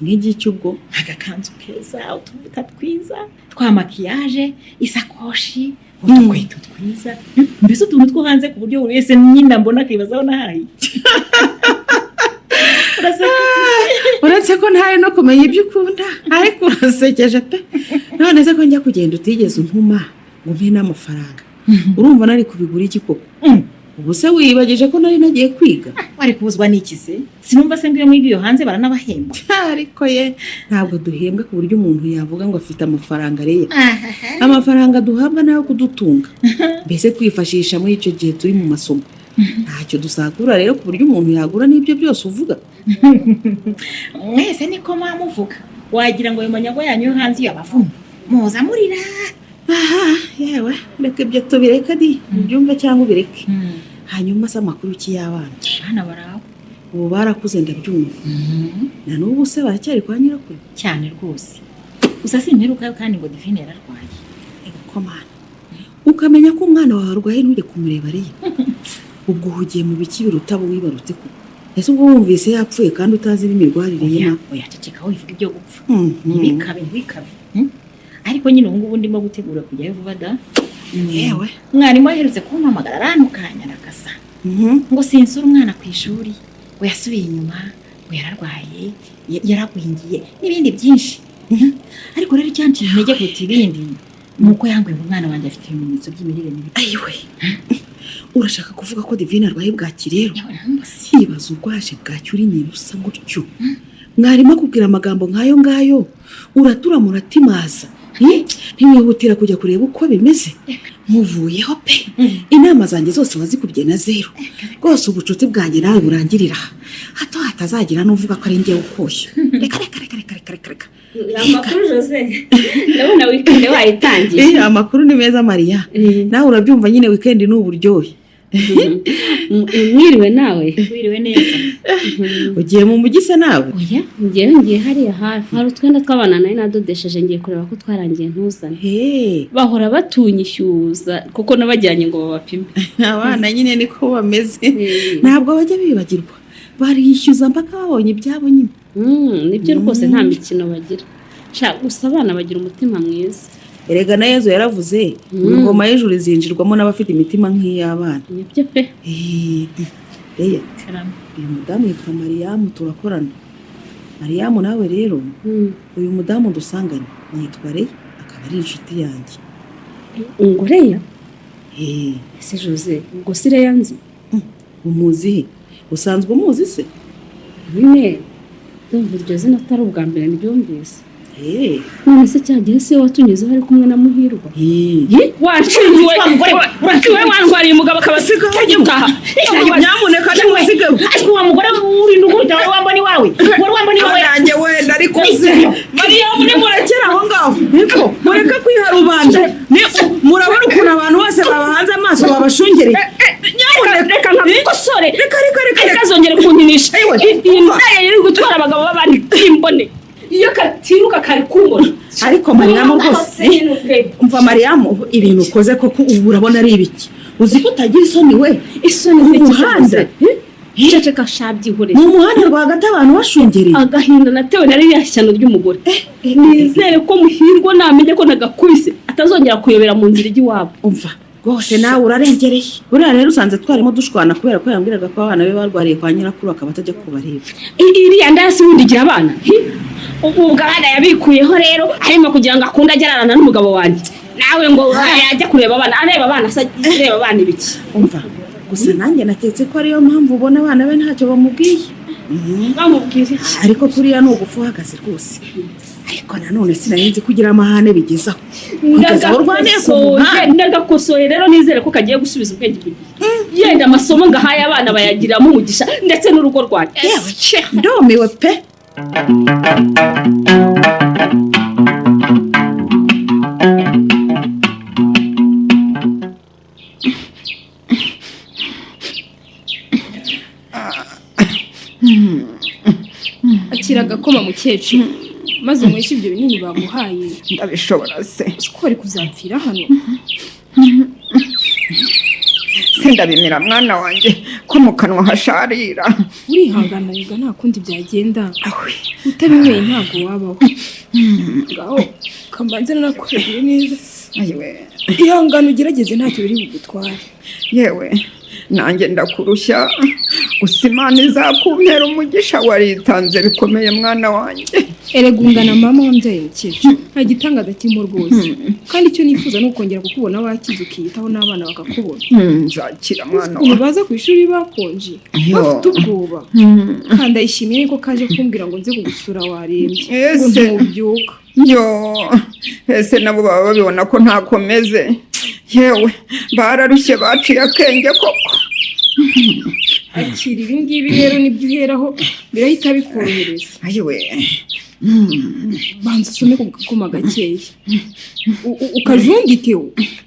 Nk'igiki ubwo? Agakanzu keza, utuvuta twiza twa makiyaje, isakoshi, udukweto twiza, mbese utuntu two hanze ku buryo buri wese nyine mbona akibazaho nahaye. Uraseka? Uretse ko ntari no kumenya ibyo ukunda, ariko urasekeje pe. None se ko njya kugenda utigeze untuma ngo umpe n'amafaranga, urumva nari kubigura iki koko? Ubu se wibagije ko nari nagiye kwiga? Wari kubuzwa n'iki se? Sinumva se ngo iyo mwiga iyo hanze baranabahemba? Ariko ye, ntabwo duhembwa ku buryo umuntu yavuga ngo afite amafaranga reya. Amafaranga duhabwa nayo kudutunga mbese, twifashisha muri icyo gihe turi mu masomo. Ntacyo dusagura rero ku buryo umuntu yagura n'ibyo byose uvuga. Mwese niko mwamuvuga. Wagira ngo ayo manyago yanyu yo hanze iyo abavuma muza murira. Aha, yewe, reka ibyo tubireke di, ubyumve cyangwa ubireke. Hanyuma se amakuru ki y'abana? Abana baraho. Ubu barakuze ndabyumva. Na n'ubu se baracyari kwa nyirakuru? Cyane rwose. Gusa simperukayo kandi ngo Divine yararwaye. Ego mana, ukamenya ko umwana wawe arwaye ntujye kumureba ariya, ubwo uhugiye mu biki biruta abo wibarutse koko? Ese ubwo wumvise yapfuye kandi utazi n'imirwarire ye? Oya, Na oya, ceceka wivuga ibyo gupfa. Ntibikabe. Ntibikabe, ntibikabe. Ariko nyine ubu ngubu ndimo gutegura kujyayo vuba da. Yewe. Mwarimu aherutse kumpamagara arantukanya arakasa ngo sinsure umwana ku ishuri, ngo yasubiye inyuma, ngo yararwaye, yaragwingiye n'ibindi byinshi. Ariko rero icyanciye intege kuruta ibindi ni uko yambwiye ngo umwana wanjye afite ibimenyetso by'imirire mibi. Ayiwe, urashaka kuvuga ko Divine arwaye bwaki rero? Ibaza urwaje bwaki uri nyina usa gutyo, mwarimu akubwira amagambo nk'ayo ngayo, uratura muratimaza. Ntiwihutira kujya kureba uko bimeze? Muvuyeho pe, inama zanjye zose wazikubye na zeru rwose. Ubucuti bwanjye nawe burangirira aha, hato hatazagira n'uvuga ko ari njyewe ukoshya. Reka reka reka reka reka reka reka. Amakuru Jose, ndabona weekend wayitangiye. Amakuru ni meza Mariya, nawe urabyumva nyine, weekend ni uburyohe. Mwiriwe nawe. Wiriwe neza. Ugiye mu mujyi se nawe? Oya, ngewe ngiye hariya hafi, hari utwenda tw'abana nari nadodesheje, ngiye kureba ko twarangiye ntuzane. Bahora batunyishyuza kuko nabajyanye ngo babapime. Abana nyine niko bameze, ntabwo bajya bibagirwa, barishyuza mpaka babonye ibyabo nyine. Nibyo rwose, nta mikino bagira. Sha, gusa abana bagira umutima mwiza. Erega na Yezu yaravuze ngo ingoma y'ijuru izinjirwamo n'abafite imitima nk'iy'abana. Nibyo pe. Reya, uyu mudamu yitwa Mariyamu, turakorana. Mariyamu, nawe rero uyu mudamu dusanganye yitwa Reya, akaba ari inshuti yanjye. Ngo Reya? Ese Jose, ubwo si Reya nzi? Umuzi he? Usanzwe umuzi se? Nyine ndumva iryo zina atari ubwa mbere ndyumvise. None se cya gihe se watunyuzeho ari kumwe na Muhirwa? Wanshinze we, we wantwariye umugabo akaba asigaye utaha. Nyamuneka nimusigeho. Ariko wa mugore uri ndugurita, wari wambona iwawe, wari wambona iwawe. Yanjye wenda ariko se Mariyamu, nimurekere aho ngaho, niko mureke kwiha rubanda. Murabona ukuntu abantu bose babahanze amaso, babashungereye. Nyamuneka reka nkakosore. Reka reka reka. Reka zongere kunkinisha iyi ndaya yari gutwara abagabo b'abandi imbone iyo katiruka kari kumbona. Ariko Mariyamu rwose, umva Mariyamu, ibintu ukoze koko ubu urabona ari ibiki? Uzi ko utagira isoni we? Isoni Mu ziki? muhanda. Ceceka shabyihoreye. Mu muhanda rwagati abantu bashungereye. Agahinda natewe na ririya shyano ry'umugore, nizere ko Muhirwa namenye ko nagakubise atazongera kuyobera mu nzira ijya iwabo. Umva rwose, nawe urarengereye. Buriya rero usanze twarimo dushwana kubera ko yambwiraga ko abana be barwariye kwa nyirakuru, akaba atajya kubareba. Iriya ndaya wundi igira abana. Hi? Ubu ubwo abana yabikuyeho rero arimo kugira ngo akunde ajye ararana n'umugabo wanjye, nawe ngo yajya kureba abana, areba abana se areba abana ibiki? Umva gusa, nanjye naketse ko ariyo mpamvu ubona abana be ntacyo bamubwiye. Bamubwira iki? Ariko kuriya ni ugufu uhagaze rwose. Ariko nanone sinari nzi ko ugira amahane bigezaho, kugeza aho urwaniye ku muhanda. Ndagakosoye rero, nizere ko kagiye gusubiza ubwenge ku gihe, yenda amasomo ngahaye abana bayagiramo umugisha ndetse n'urugo rwanjye. Yewe, ndumiwe pe. Akira agakoma mukecuru, maze unyweshe ibyo binini baguhaye. Ndabishobora se? Uzi ko wari kuzapfira hano? Se ndabimira mwana wanjye, ko mu kanwa hasharira? Urihangana rega, nta kundi byagenda, utabinyweye ntabwo wabaho. Ngaho kambanze nanakwegure neza. Ayiwe. Ihangane ugerageze, ntacyo biri bugutware. Yewe, nanjye ndakurushya, gusa Imana izakumpera umugisha, waritanze bikomeye mwana wanjye. Erega ungana mama wambyaye mukecuru, nta gitangaza kirimo rwose. Kandi icyo nifuza ni ukongera kukubona wakize, ukiyitaho n'abana bakakubona. Nzakira mwana Ukuntu wanjye. baza ku ishuri bakonje, Yo. bafite ubwoba. Kandi ayishimiye ko kaje kumbwira ngo nze kugusura warembye, ngo Ese. ntubyuka. Yo, ese nabo baba babibona ko ntakomeze? Yewe, bararushye, baciye akenge koko. Akira ibi ngibi rero, nibyo uheraho birahita bikorohereza. Ayiwe. Banza usome ku gakoma gakeya, ukajungike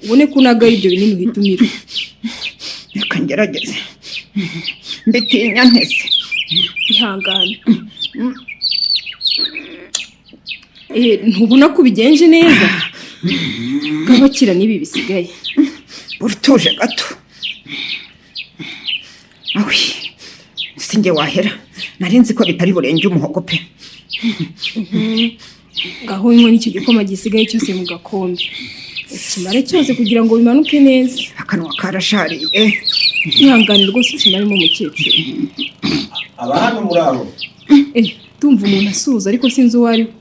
ubone ko unagaye ibyo binini uhita umira. Reka ngerageze, mbitinya ntese. Ihangane. Ntubona ko ubigenje neza? Gabakira n'ibi bisigaye. Urutuje gato. Awi, sinjye wahera, nari nzi ko bitari burenge umuhogo pe. Ngaho unywe n'icyo gikoma gisigaye cyose mu gakombe, ukimare cyose kugira ngo bimanuke neza. Akanwa karashariye. Ihangane rwose ukimaremo, mukecuru. Aba hano muri aho? Tumva umuntu asuhuza ariko sinzi uwo ari we.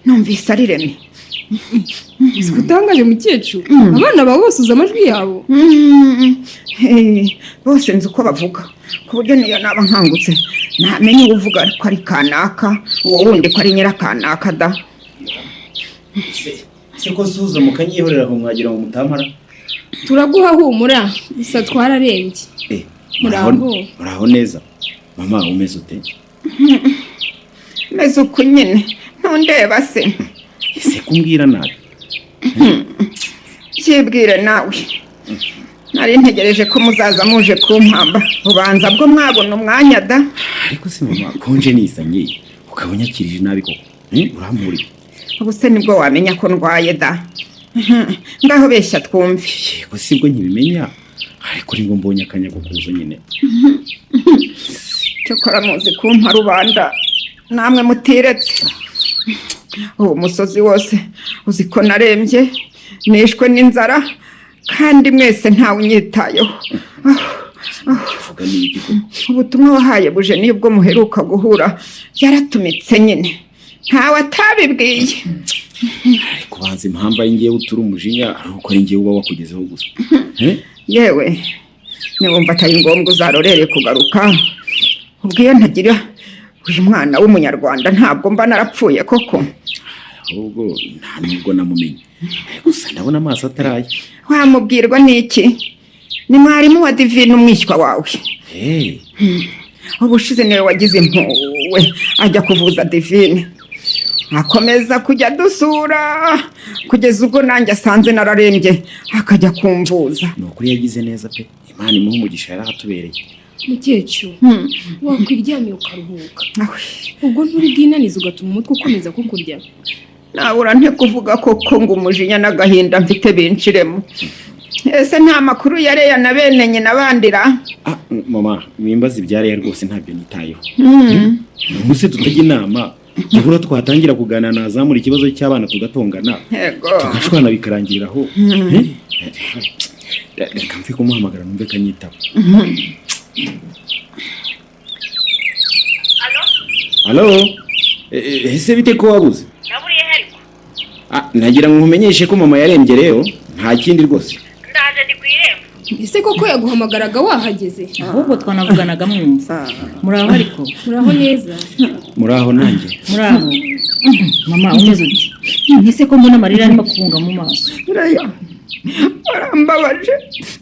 Numvise ari Remi. Utangaje mukecuru, abana bawe bose uzi amajwi yabo? Bose nzi uko bavuga, ku buryo niyo naba nkangutse ntamenya uwo uvuga ko ari kanaka, uwo wundi ko ari nyirakanaka da. Se ko suhuza mukanyihorera aho, mwagira ngo mutampara? Turaguha humura, gusa twararembye. Muraho. Muraho neza. Mama, umeze ute? Meze uku nyine, ntundeba se? Ese kumbwira nabi? Byibwire nawe. Nari ntegereje ko muzaza muje kumpamba, ubanza bwo mwabona umwanya da. Ariko se mama, konje nisanye ukaba unyakirije nabi koko? Urampuriye. Ubu se nibwo wamenya ko ndwaye da? Ngaho beshya twumve. Yego, sibwo nkibimenya, ariko nibwo mbonye akanya ko kuza nyine. Cyokora muzi kumpa rubanda namwe mutiretse. Uwo musozi wose uzi ko narembye, nishwe n'inzara, kandi mwese ntawe unyitayeho. Uvuga ni iki koko? Ubutumwa wahaye buje nibwo muheruka guhura, yaratumitse nyine, ntawe atabibwiye. Ariko banza impamvu ari ngewe utura umujinya ari uko ari ngewe uba wakugezeho gusa. Yewe, niwumva atari ngombwa uzarorere kugaruka. Ubwo iyo ntagira uyu mwana w'umunyarwanda ntabwo mba narapfuye koko. Ahubwo nta nubwo namumenye, gusa ndabona amaso ataraye. Wamubwirwa n'iki? Ni mwarimu wa Divine, umwishywa wawe. Ubushize niwe wagize impuhwe ajya kuvuza Divine, akomeza kujya dusura kugeza ubwo nanjye asanze nararembye akajya kumvuza. Ni ukuri yagize neza pe, Imana imuhe umugisha, yarahatubereye. Mukecuru, wakwiryamiye ukaruhuka, ubwo nturi bwinanize ugatuma umutwe ukomeza kukurya. Nabura nte kuvuga koko ngo umujinya n'agahinda mfite binshiremo? Ese nta makuru ya Leya na bene nyina bandira? Mama, wimbaza ibya Leya rwose, ntabyo nitayeho. Ubuse tutajya inama, duhura twatangira kuganira nazamura ikibazo cy'abana tugatongana, tugashwana bikarangirira aho. Reka mve kumuhamagara numve kanyitaba. Halo, ese bite ko wabuze? Naburiye ariko. Nagira ngo nkumenyeshe ko mama yarembye rero, nta kindi rwose. Ndaje ndi ku irembo. Ese koko yaguhamagaraga wahageze? Ahubwo twanavuganaga mwumva. Muraho ariko? Muraho neza. Muraho nanjye. Muraho. Mama, umeze ute? Ese ko mbona amarira arimo kubunga mu maso? Leya, warambabaje,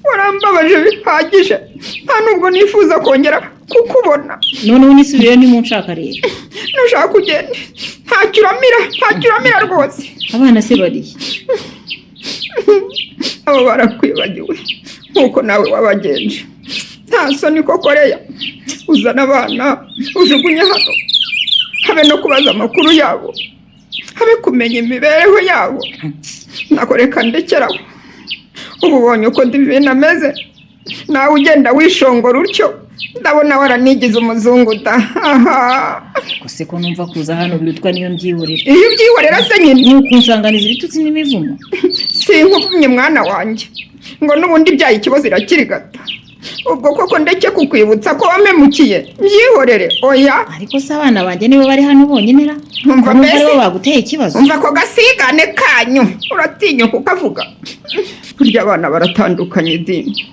warambabaje bihagije, nta nubwo nifuza kongera kukubona. Noneho nisubire nimunshaka rero. Nushaka ugende, ntacyo uramira, ntacyo uramira rwose. Abana se bariye? Abo barakwibagiwe nkuko nawe wabagenje. Nta soni koko Leya, uzana abana ujugunye hano, habe no kubaza amakuru yabo, habe kumenya imibereho yabo. Nakoreka ndekeraho. Ubu ubonye uko Divine ameze, nawe ugenda wishongora utyo, ndabona waranigize umuzungu da. Gusa ko numva kuza hano birutwa niyo mbyihorera. Iyo ubyihorera se nyine ni ukunsanganiza ibitutsi n'imivumo. Sinkuvumye mwana wanjye, ngo n'ubundi ibyaye ikibazo irakirigata. Ubwo koko ndeke kukwibutsa ko wamemukiye, mbyihorere? Oya. Ariko se abana banjye nibo bari hano bonyine ra? Umva mbese, aribo baguteye ikibazo? Umva ko gasigane kanyu, uratinyuka ukavuga. Burya abana baratandukanye dini.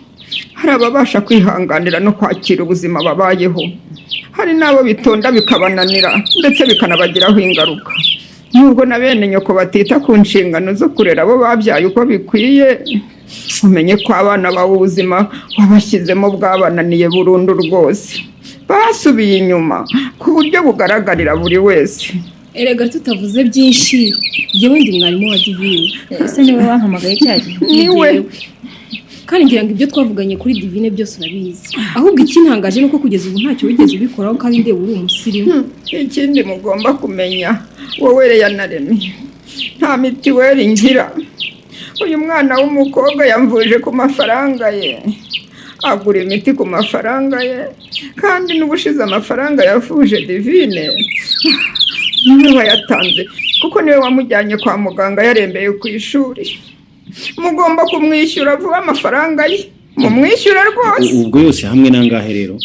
Hari ababasha kwihanganira no kwakira ubuzima babayeho, hari n'abo bitonda bikabananira ndetse bikanabagiraho ingaruka. Nubwo na bene nyoko batita ku nshingano zo kurera abo babyaye uko bikwiye, umenye ko abana bawe ubuzima wabashyizemo bwabananiye burundu rwose, basubiye inyuma ku buryo bugaragarira buri wese. Erega tutavuze byinshi, njyewe ndi mwarimu wa Divine. Ese niwe wampamagaye cya gihe? Niwe. Kandi ngira ngo ibyo twavuganye kuri Divine byose urabizi. Ahubwo ikintangaje ni uko kugeza ubu ntacyo wigeze ubikoraho, kandi ndeba uri umusirimu. Ikindi mugomba kumenya, wowe Reya na Remi, nta mitiweli ngira. Uyu mwana w'umukobwa yamvuje ku mafaranga ye, agura imiti ku mafaranga ye, kandi n'ubushize amafaranga yavuje Divine niwe wayatanze, kuko niwe wamujyanye kwa muganga yarembeye ku ishuri. Mugomba kumwishyura vuba amafaranga ye, mumwishyure rwose. Ubwo yose hamwe nangahe rero?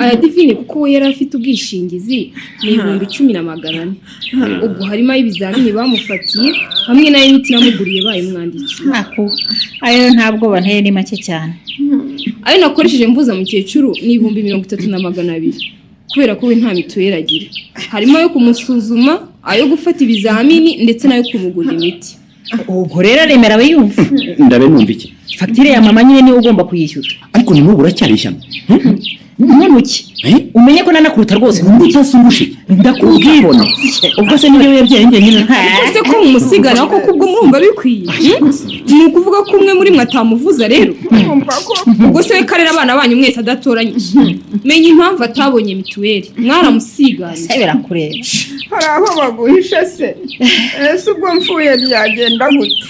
Aya Divine, kuko we yari afite ubwishingizi, ni 10,400. Ubwo harimo ay'ibizamini bamufatiye hamwe n'ay'imiti namuguriye bayimwandikiye. Ako ayo ntabwo banteye, ni make cyane. Ayo nakoresheje mvuza mukecuru ni 30,200, kubera ko we nta mituweli agira. Harimo ayo kumusuzuma, ayo gufata ibizamini, ndetse n'ayo kumugurira imiti. Ubwo rero remera wiyumva. Ndabe numva iki? Fagitire ya mama nyine niwe ugomba kuyishyura. Ariko ni n'ubu uracyari ishyano. Nkemuke umenye ko nanakuruta rwose. Utasumbushe ndakubwira. Ubwo se niyo yabyaye njye nyine. Ese ko mumusigana koko, ubwo murumva bikwiye? Ni ukuvuga ko umwe muri mwe atamuvuza rero? Ubwo se we karera abana banyu mwese adatoranyije? Menya impamvu atabonye mituweli, mwaramusiganye. Se birakureba. Hari aho baguhishe se? Ese ubwo mfuye byagenda gute?